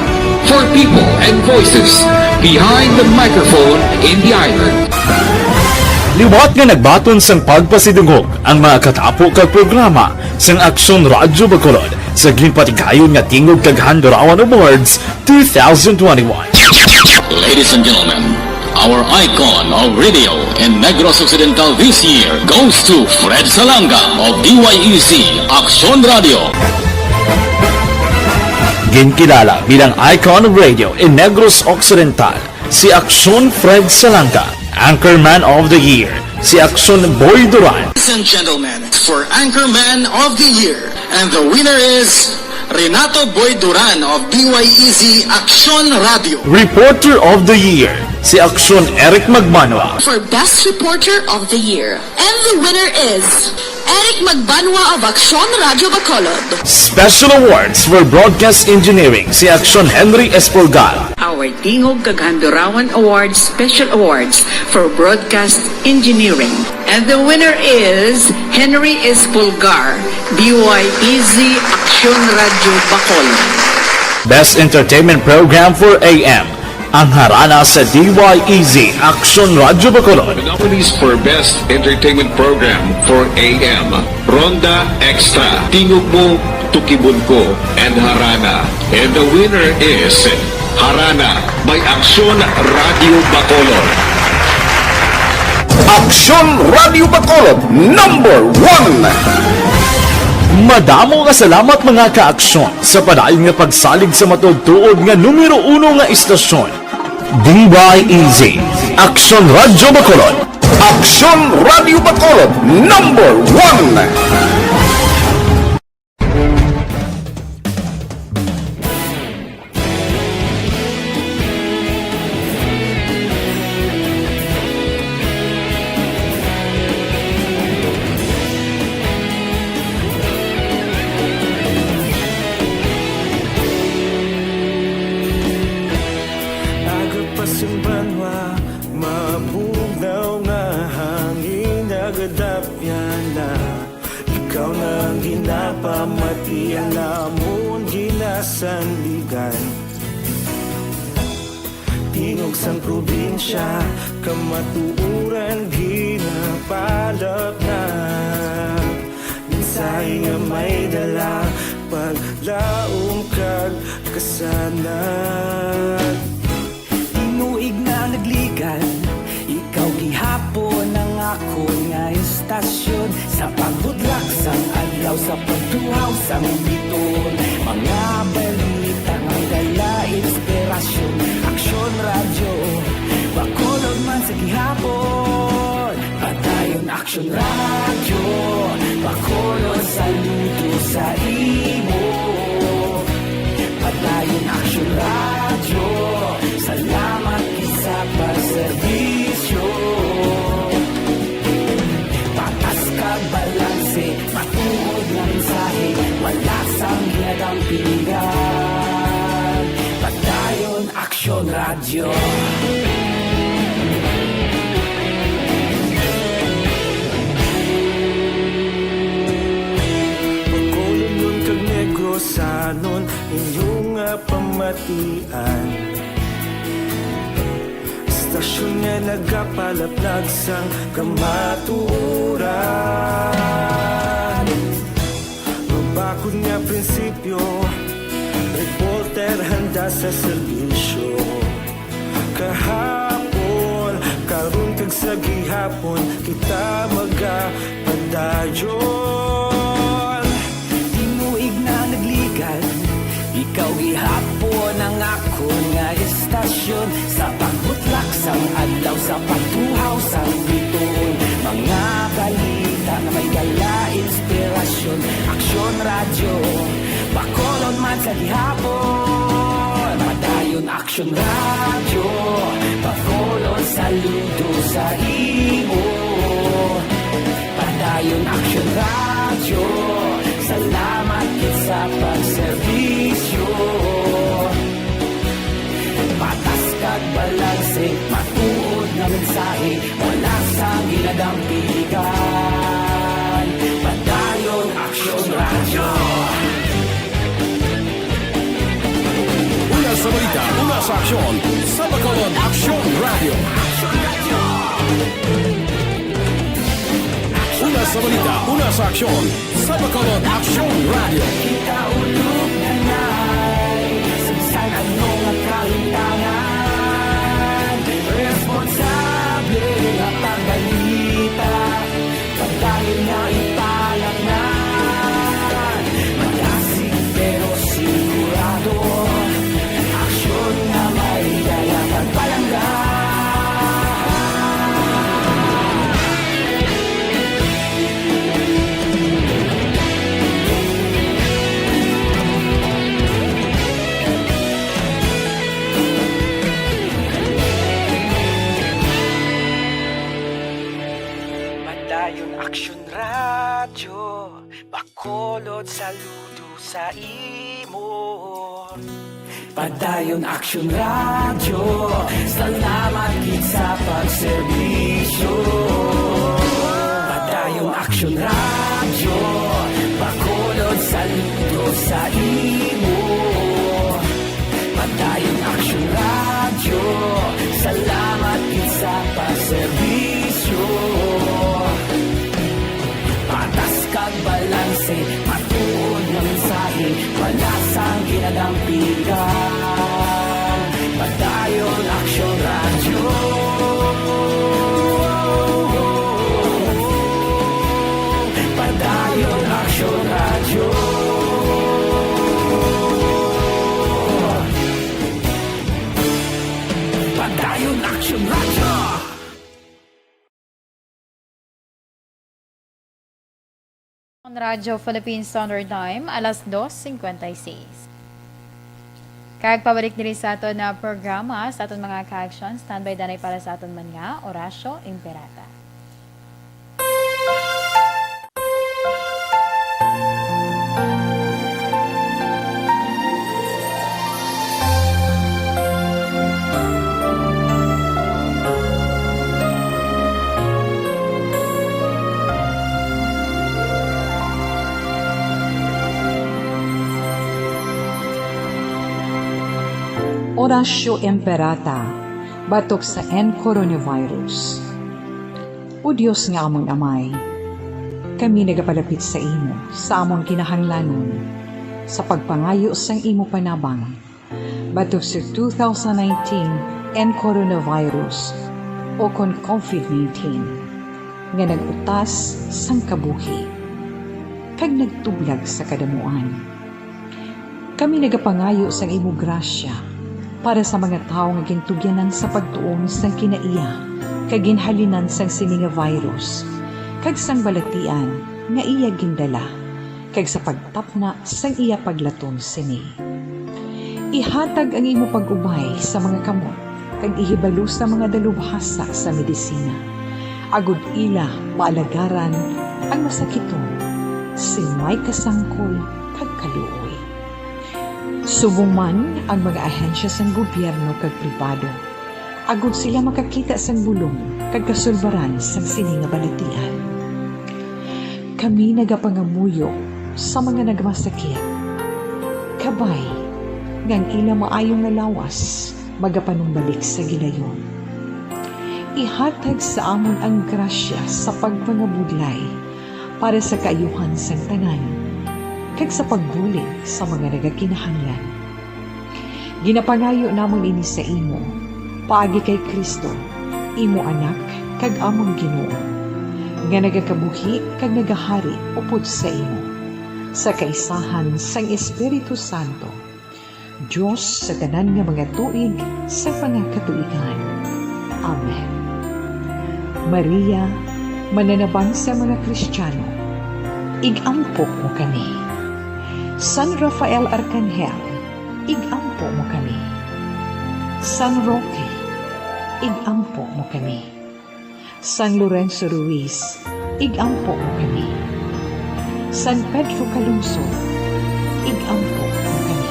for people and voices behind the microphone in the island. Liwat nga nagbaton sang pagpasidungog ang mga katapo kag programa sang Aksyon Radyo Bacolod sa ginpatigayon nga Tingog kag Handurawan Awards two thousand twenty-one. Ladies and gentlemen, our icon of radio in Negros Occidental this year goes to Fred Salanga of D Y E Z Aksyon Radio. Ginkilala bilang icon of radio in Negros Occidental si Aksyon Fred Salanga, Anchorman of the Year si Aksyon Boy Duran. Ladies and gentlemen, for Anchorman of the Year, and the winner is Renato Boy Duran of D Y E Z Aksyon Radio. Reporter of the Year si Aksyon Eric Magbanwa. For Best Reporter of the Year, and the winner is Eric Magbanwa of Aksyon Radio Bacolod. Special Awards for Broadcast Engineering si Aksyon Henry Espolgar. Our Tingog kag Handurawan Awards Special Awards for Broadcast Engineering. And the winner is Henry Espolgar, D Y E Z Aksyon Radio Bacolod. Best Entertainment Program for A M, ang harana sa D Y E Z Aksyon Radio Bacolod. The nominees for Best Entertainment Program for A M, Ronda Extra, Tingog Mo, Tukibon Ko, and Harana. And the winner is Harana by Aksyon Radio Bacolod. Aksyon Radio Bacolod, number one. Madamo nga salamat, mga ka-aksyon, sa padayon nga pagsalig sa matuod-tuod nga numero uno nga istasyon, D Y E Z, Aksyon Radyo Bacolod. Aksyon Radyo Bacolod, number one. Aga pa sang banwa, mabugnaw nga hangin, nagadapyan na. Ikaw na ang ginapamati, ang amon ginasandigan. Tingog sang probinsya, kamatuoran ginapalapnap. Mensahe nga may dala, paglaom kag kasanag. Tinuig na nagligad, ikaw gihapon ang akon nga istasyon. Sa pagbudlak sang adlaw, sa pagtuhaw sang biton, mga balita nga may dala inspirasyon. Aksyon Radyo Bacolod man sa gihapon. Padayon Aksyon Radyo Bacolod, saludo sa imo. Padayon Aksyon Radyo, salamat gid sa pagserbisyo. Patas kag balanse, matuod nga mensahe, wala sang ginadampingan. Padayon Aksyon Radyo. Bacolodnon kag Negrosanon, inyo nga pamatian. Istasyon nga nagapalaplag sang kamatuoran. Mabakod nga prinsipyo, reporter handa sa serbisyo. Kahapon, karon kag sa gihapon, kita magapadayon. Tinuig na nagligad, ikaw gihapon ang akon nga istasyon. Sa pagbutlak sang adlaw, sa pagtuhaw sang biton, mga balita nga may dala inspirasyon. Aksyon Radyo Bacolod man sa gihapon. Padayon Aksyon Radyo Bacolod, saludo sa imo. Padayon Aksyon Radyo, salamat gid sa pagserbisyo. Patas kag balanse, matuod nga mensahe, wala sang ginadampigan. Padayon Aksyon Radyo. Una sa balita, una sa aksyon, sa Bacolod Aksyon Radyo. Una sa balita, una sa aksyon, sa Bacolod Aksyon Radyo. Kita ulog na nay, sa bisan ano nga kahintangan, responsable nga pagbalita, padayon nga ipalatnan. Malasig pero sigurado, aksyon nga may dala kag palangga. Padayon Aksyon Radyo, Bacolod, saludo sa imo. Padayon Aksyon Radyo, salamat gid sa pagserbisyo. Padayon Aksyon Radyo, Bacolod, saludo sa imo. Padayon Aksyon Radyo, salamat gid sa pagserbisyo. Patas kag balanse, matuod nga mensahe, wala sang ginadampigan. Padayon Aksyon Radyo. Padayon Aksyon Radyo. Padayon Aksyon Radyo. On Radyo Philippine Standard Time, alas dos cincuenta y seis. Kag pabalik diri sa aton na programa, sa aton mga ka-aksyon, standby danay para sa aton man nga Orasyo Imperata. Orasyo Imperata batok sa N coronavirus. O Dios nga amon Amay, kami nagapalapit sa imo sa amon kinahanglanon sa pagpangayo sang imo panabang batok sa two thousand nineteen N coronavirus, o kon covid nineteen, nga nag-utas sang kabuhi kag nagtublag sa kadamuan. Kami nagapangayo sang imo grasya para sa mga tawo nga gintugyanan sa pagtuon sang kinaiya kag ginhalinan sang sini nga virus kag sang balatian nga iya gindala, kag sa pagtapna sang iya paglaton sini. Ihatag ang imo pag-ubay sa mga kamot kag ihibalo sa mga dalubhasa sa medisina, agod ila maalagaran ang masakiton sing may kasangkol kag kaluoy. Subong man ang mga ahensya sang gobyerno kag pribado, agod sila makakita sang bulong kag kasulbaran sang sini nga balatian. Kami nagapangamuyo sa mga nagmasakit, kabay nga ang ila maayo nga lawas magapanumbalik sa gilayon. Ihatag sa amon ang grasya sa pagpangabudlay para sa kaayuhan sang tanan, kag sa pagbulig sa mga nagakinahanglan. Ginapangayo namon ini sa imo, paagi kay Cristo, imo Anak kag amon Ginoo, nga nagakabuhi kag nagahari upod sa imo, sa kaisahan sang Espiritu Santo, Dios sa tanan nga mga tuig sa mga katuigan. Amen. Maria, mananabang sa mga Kristiyano, ig-ampo mo kami. San Rafael Arkanghel, ig-ampo mo kami. San Roque, ig-ampo mo kami. San Lorenzo Ruiz, ig-ampo mo kami. San Pedro Calungsod, ig-ampo mo kami.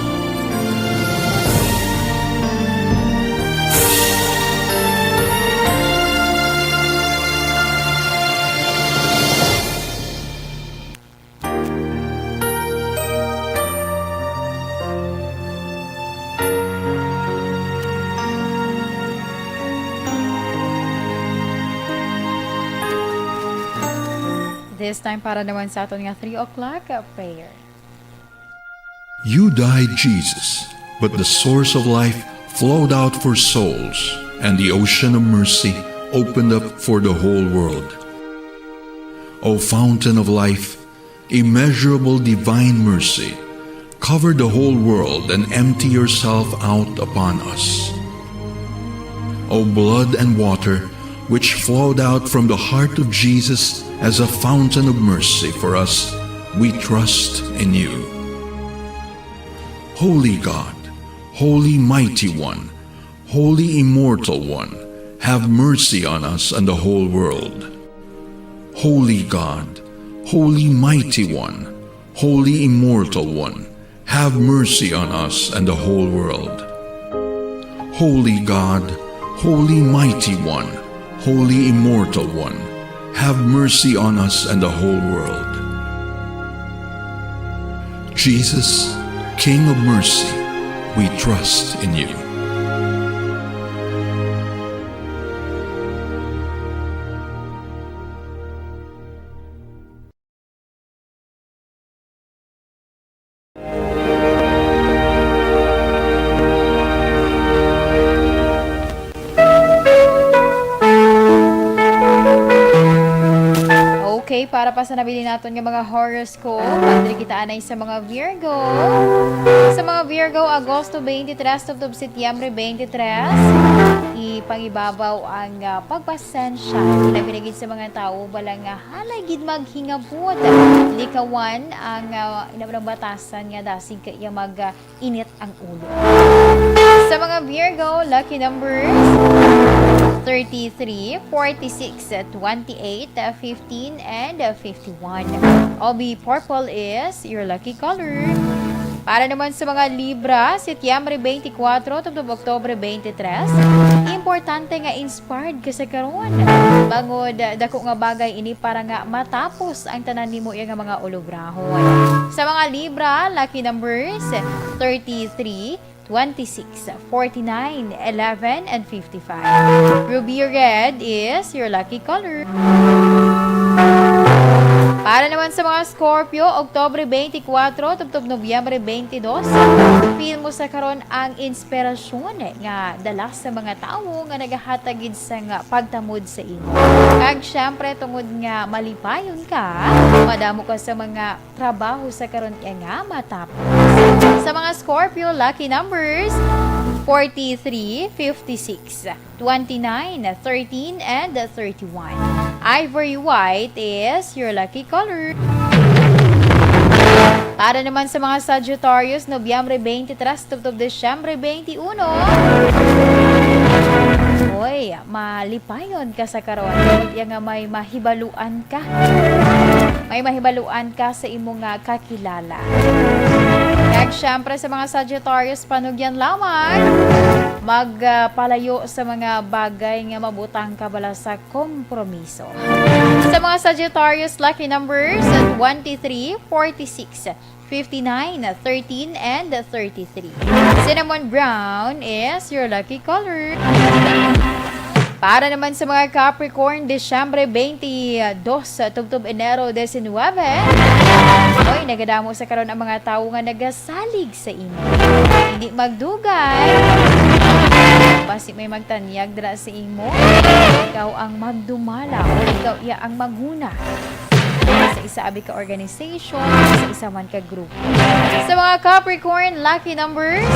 This time para naman sa aton nga three o'clock, uh, prayer. You died, Jesus, but the source of life flowed out for souls, and the ocean of mercy opened up for the whole world. O fountain of life, immeasurable divine mercy, cover the whole world and empty yourself out upon us. O blood and water, which flowed out from the heart of Jesus as a fountain of mercy for us, we trust in you. Holy God, Holy Mighty One, Holy Immortal One, have mercy on us and the whole world. Holy God, Holy Mighty One, Holy Immortal One, have mercy on us and the whole world. Holy God, Holy Mighty One, Holy Immortal One, have mercy on us and the whole world. Jesus, King of mercy, we trust in you. Okay, para pa sa nabilin naton nga mga horoscope, andri kita anay sa mga Virgo. Sa mga Virgo, Agosto twenty-three tubtob Setyembre twenty-three, ipangibabaw ang, ah, pagpasensya. Ilabi na gid sa mga tawo bala nga halay gid maghingabot. Likawan ang, ah, inabang batasan nga dasig kay iya mag, ah, init ang ulo. Sa mga Virgo, lucky numbers, thirty-three, forty-six, twenty-eight, fifteen, and fifty-one. O B purple is your lucky color. Para naman sa mga Libra, Setyembre twenty-four tubtob Oktubre twenty-three, importante nga inspired ka sa karon. Bangod, dako nga bagay ini para nga matapos ang tanan nimo iya nga mga ulugrahon. Sa mga Libra, lucky numbers, thirty-three, twenty-six, forty-nine, eleven, and fifty-five. Ruby red is your lucky color. Para naman sa mga Scorpio, Oktubre twenty-four tubtob Nobyembre twenty-two, feel mo sa karon ang inspirasyon nga dala sa mga tawo nga nagahatag gid sang pagtamod sa imo. Kag syempre, tungod nga malipayon ka, madamo ka sa mga trabaho sa karon iya nga matapos. Sa mga Scorpio, lucky numbers, forty-three, fifty-six, twenty-nine, thirteen, and thirty-one. Ivory white is your lucky color. Para naman sa mga Sagittarius, Nobyembre twenty-three tubtob Disyembre twenty-one. Oy, malipayon ka sa karon. Iya nga may mahibaluan ka. May mahibaluan ka sa imo nga kakilala. Kag syempre sa mga Sagittarius, panugyan lamang. Mag, ah, palayo sa mga bagay nga mabutang ka bala sa kompromiso. Sa mga Sagittarius, lucky numbers, twenty-three, forty-six, fifty-nine, thirteen, and thirty-three. Cinnamon brown is your lucky color. Para naman sa mga Capricorn, Disyembre twenty-two tubtob Enero diecinuebe. Oy, nagadamo sa karon ang mga tawo nga nagasalig sa imo. Hindi magdugay. Basi may magtanyag dira sa imo, ikaw ang magdumala o ikaw iya ang maghuna sa isa abi ka organization, sa isa man ka grupo. Sa mga Capricorn, lucky numbers,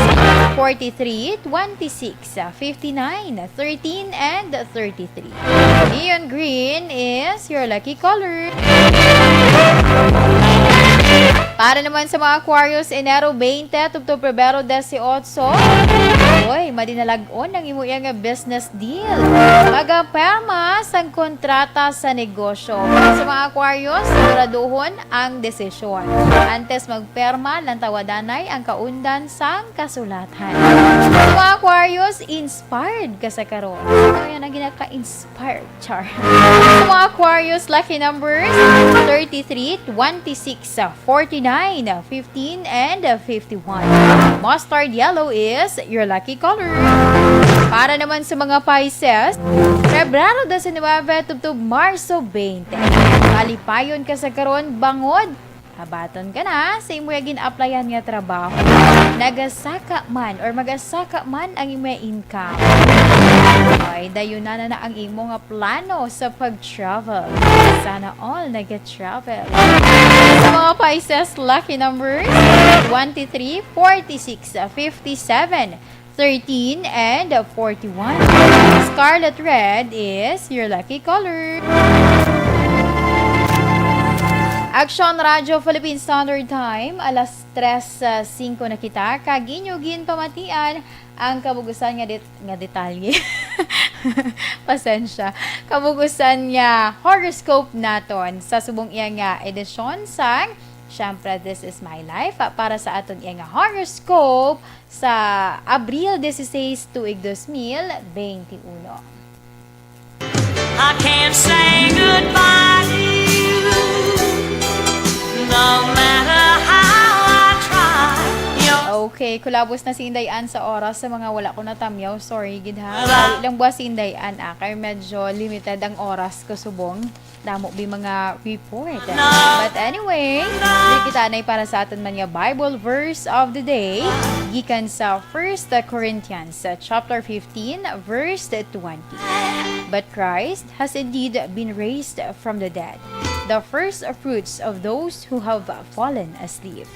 forty-three, twenty-six, fifty-nine, thirteen, and thirty-three. Neon green is your lucky color. Para naman sa mga Aquarius, Enero twenty tubtob Pebrero dieciocho. Oy, madinalag-on ang imo iya nga business deal. Magaperma sang kontrata sa negosyo. Para sa mga Aquarius, siguraduhon ang desisyon. Antes magperma, lantawadanay ang kaundan sang kasulatan. Sa mga Aquarius, inspired ka sa karon. Ano yan ang ginaka-inspired? Char. Sa mga Aquarius, lucky numbers, thirty-three, twenty-six, forty-nine, fifteen, and fifty-one. Mustard yellow is your lucky color. Para naman sa mga Pisces, Pebrero diecinuebe tubtob Marso twenty. Malipayon ka sa karon bangod habaton ka na sa imo gin-applyan nga trabaho. Nagasaka man or magasaka man ang imo income. Ay, dayon na na ang imo nga plano sa pag-travel. Sana all naga-travel. Sa mga Pisces, lucky numbers, twenty-three, forty-six, fifty-seven, thirteen, and forty-one. Scarlet red is your lucky color. Action Radio Philippine Standard Time, alas tres singko na kita, kag inyo ginpamatian ang kabugusan nga det-, nga detalye. Pasensya. Kabugusan nga horoscope naton sa subong iya nga edisyon sang, syempre, This Is My Life, ah, para sa aton iya nga horoscope sa Abril dieciséis, tuig dos mil benti uno. I can't say goodbye to you, no matter how I try. Your Okay, kulabos na si Inday Ann sa oras sa mga wala ko natamyaw. Sorry gid, ha. Wala. Sorry lang buwas si Inday Ann, ah, kay medyo limited ang oras ko subong. Damo bi mga report. No. But anyway, diri kita anay para sa aton man nga Bible verse of the day, gikan sa First Corinthians, uh, chapter fifteen, verse twenty. But Christ has indeed been raised from the dead, the first fruits of those who have fallen asleep.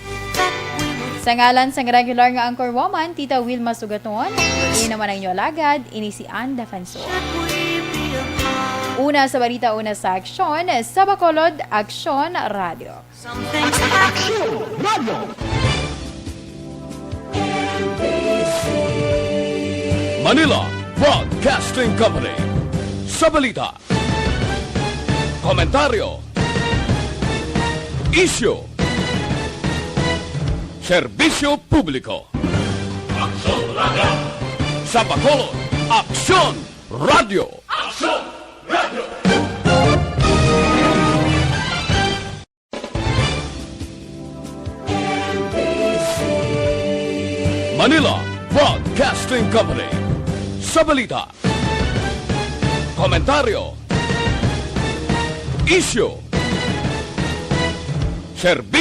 Sa ngalan sang regular nga anchor woman, Tita Wilma Sugaton, ini naman ang inyo alagad, ini si Ann Defensor. Una sa balita, una sa aksyon, sa Bacolod, Aksyon Radio. Aksyon Radio. Manila Broadcasting Company. Sa balita, komentaryo, isyu, serbisyo publiko. Aksyon Radio. Sa Bacolod, Aksyon Radio. Aksyon Radio. Manila Broadcasting Company. Sa balita, komentaryo, isyu, serbisyo.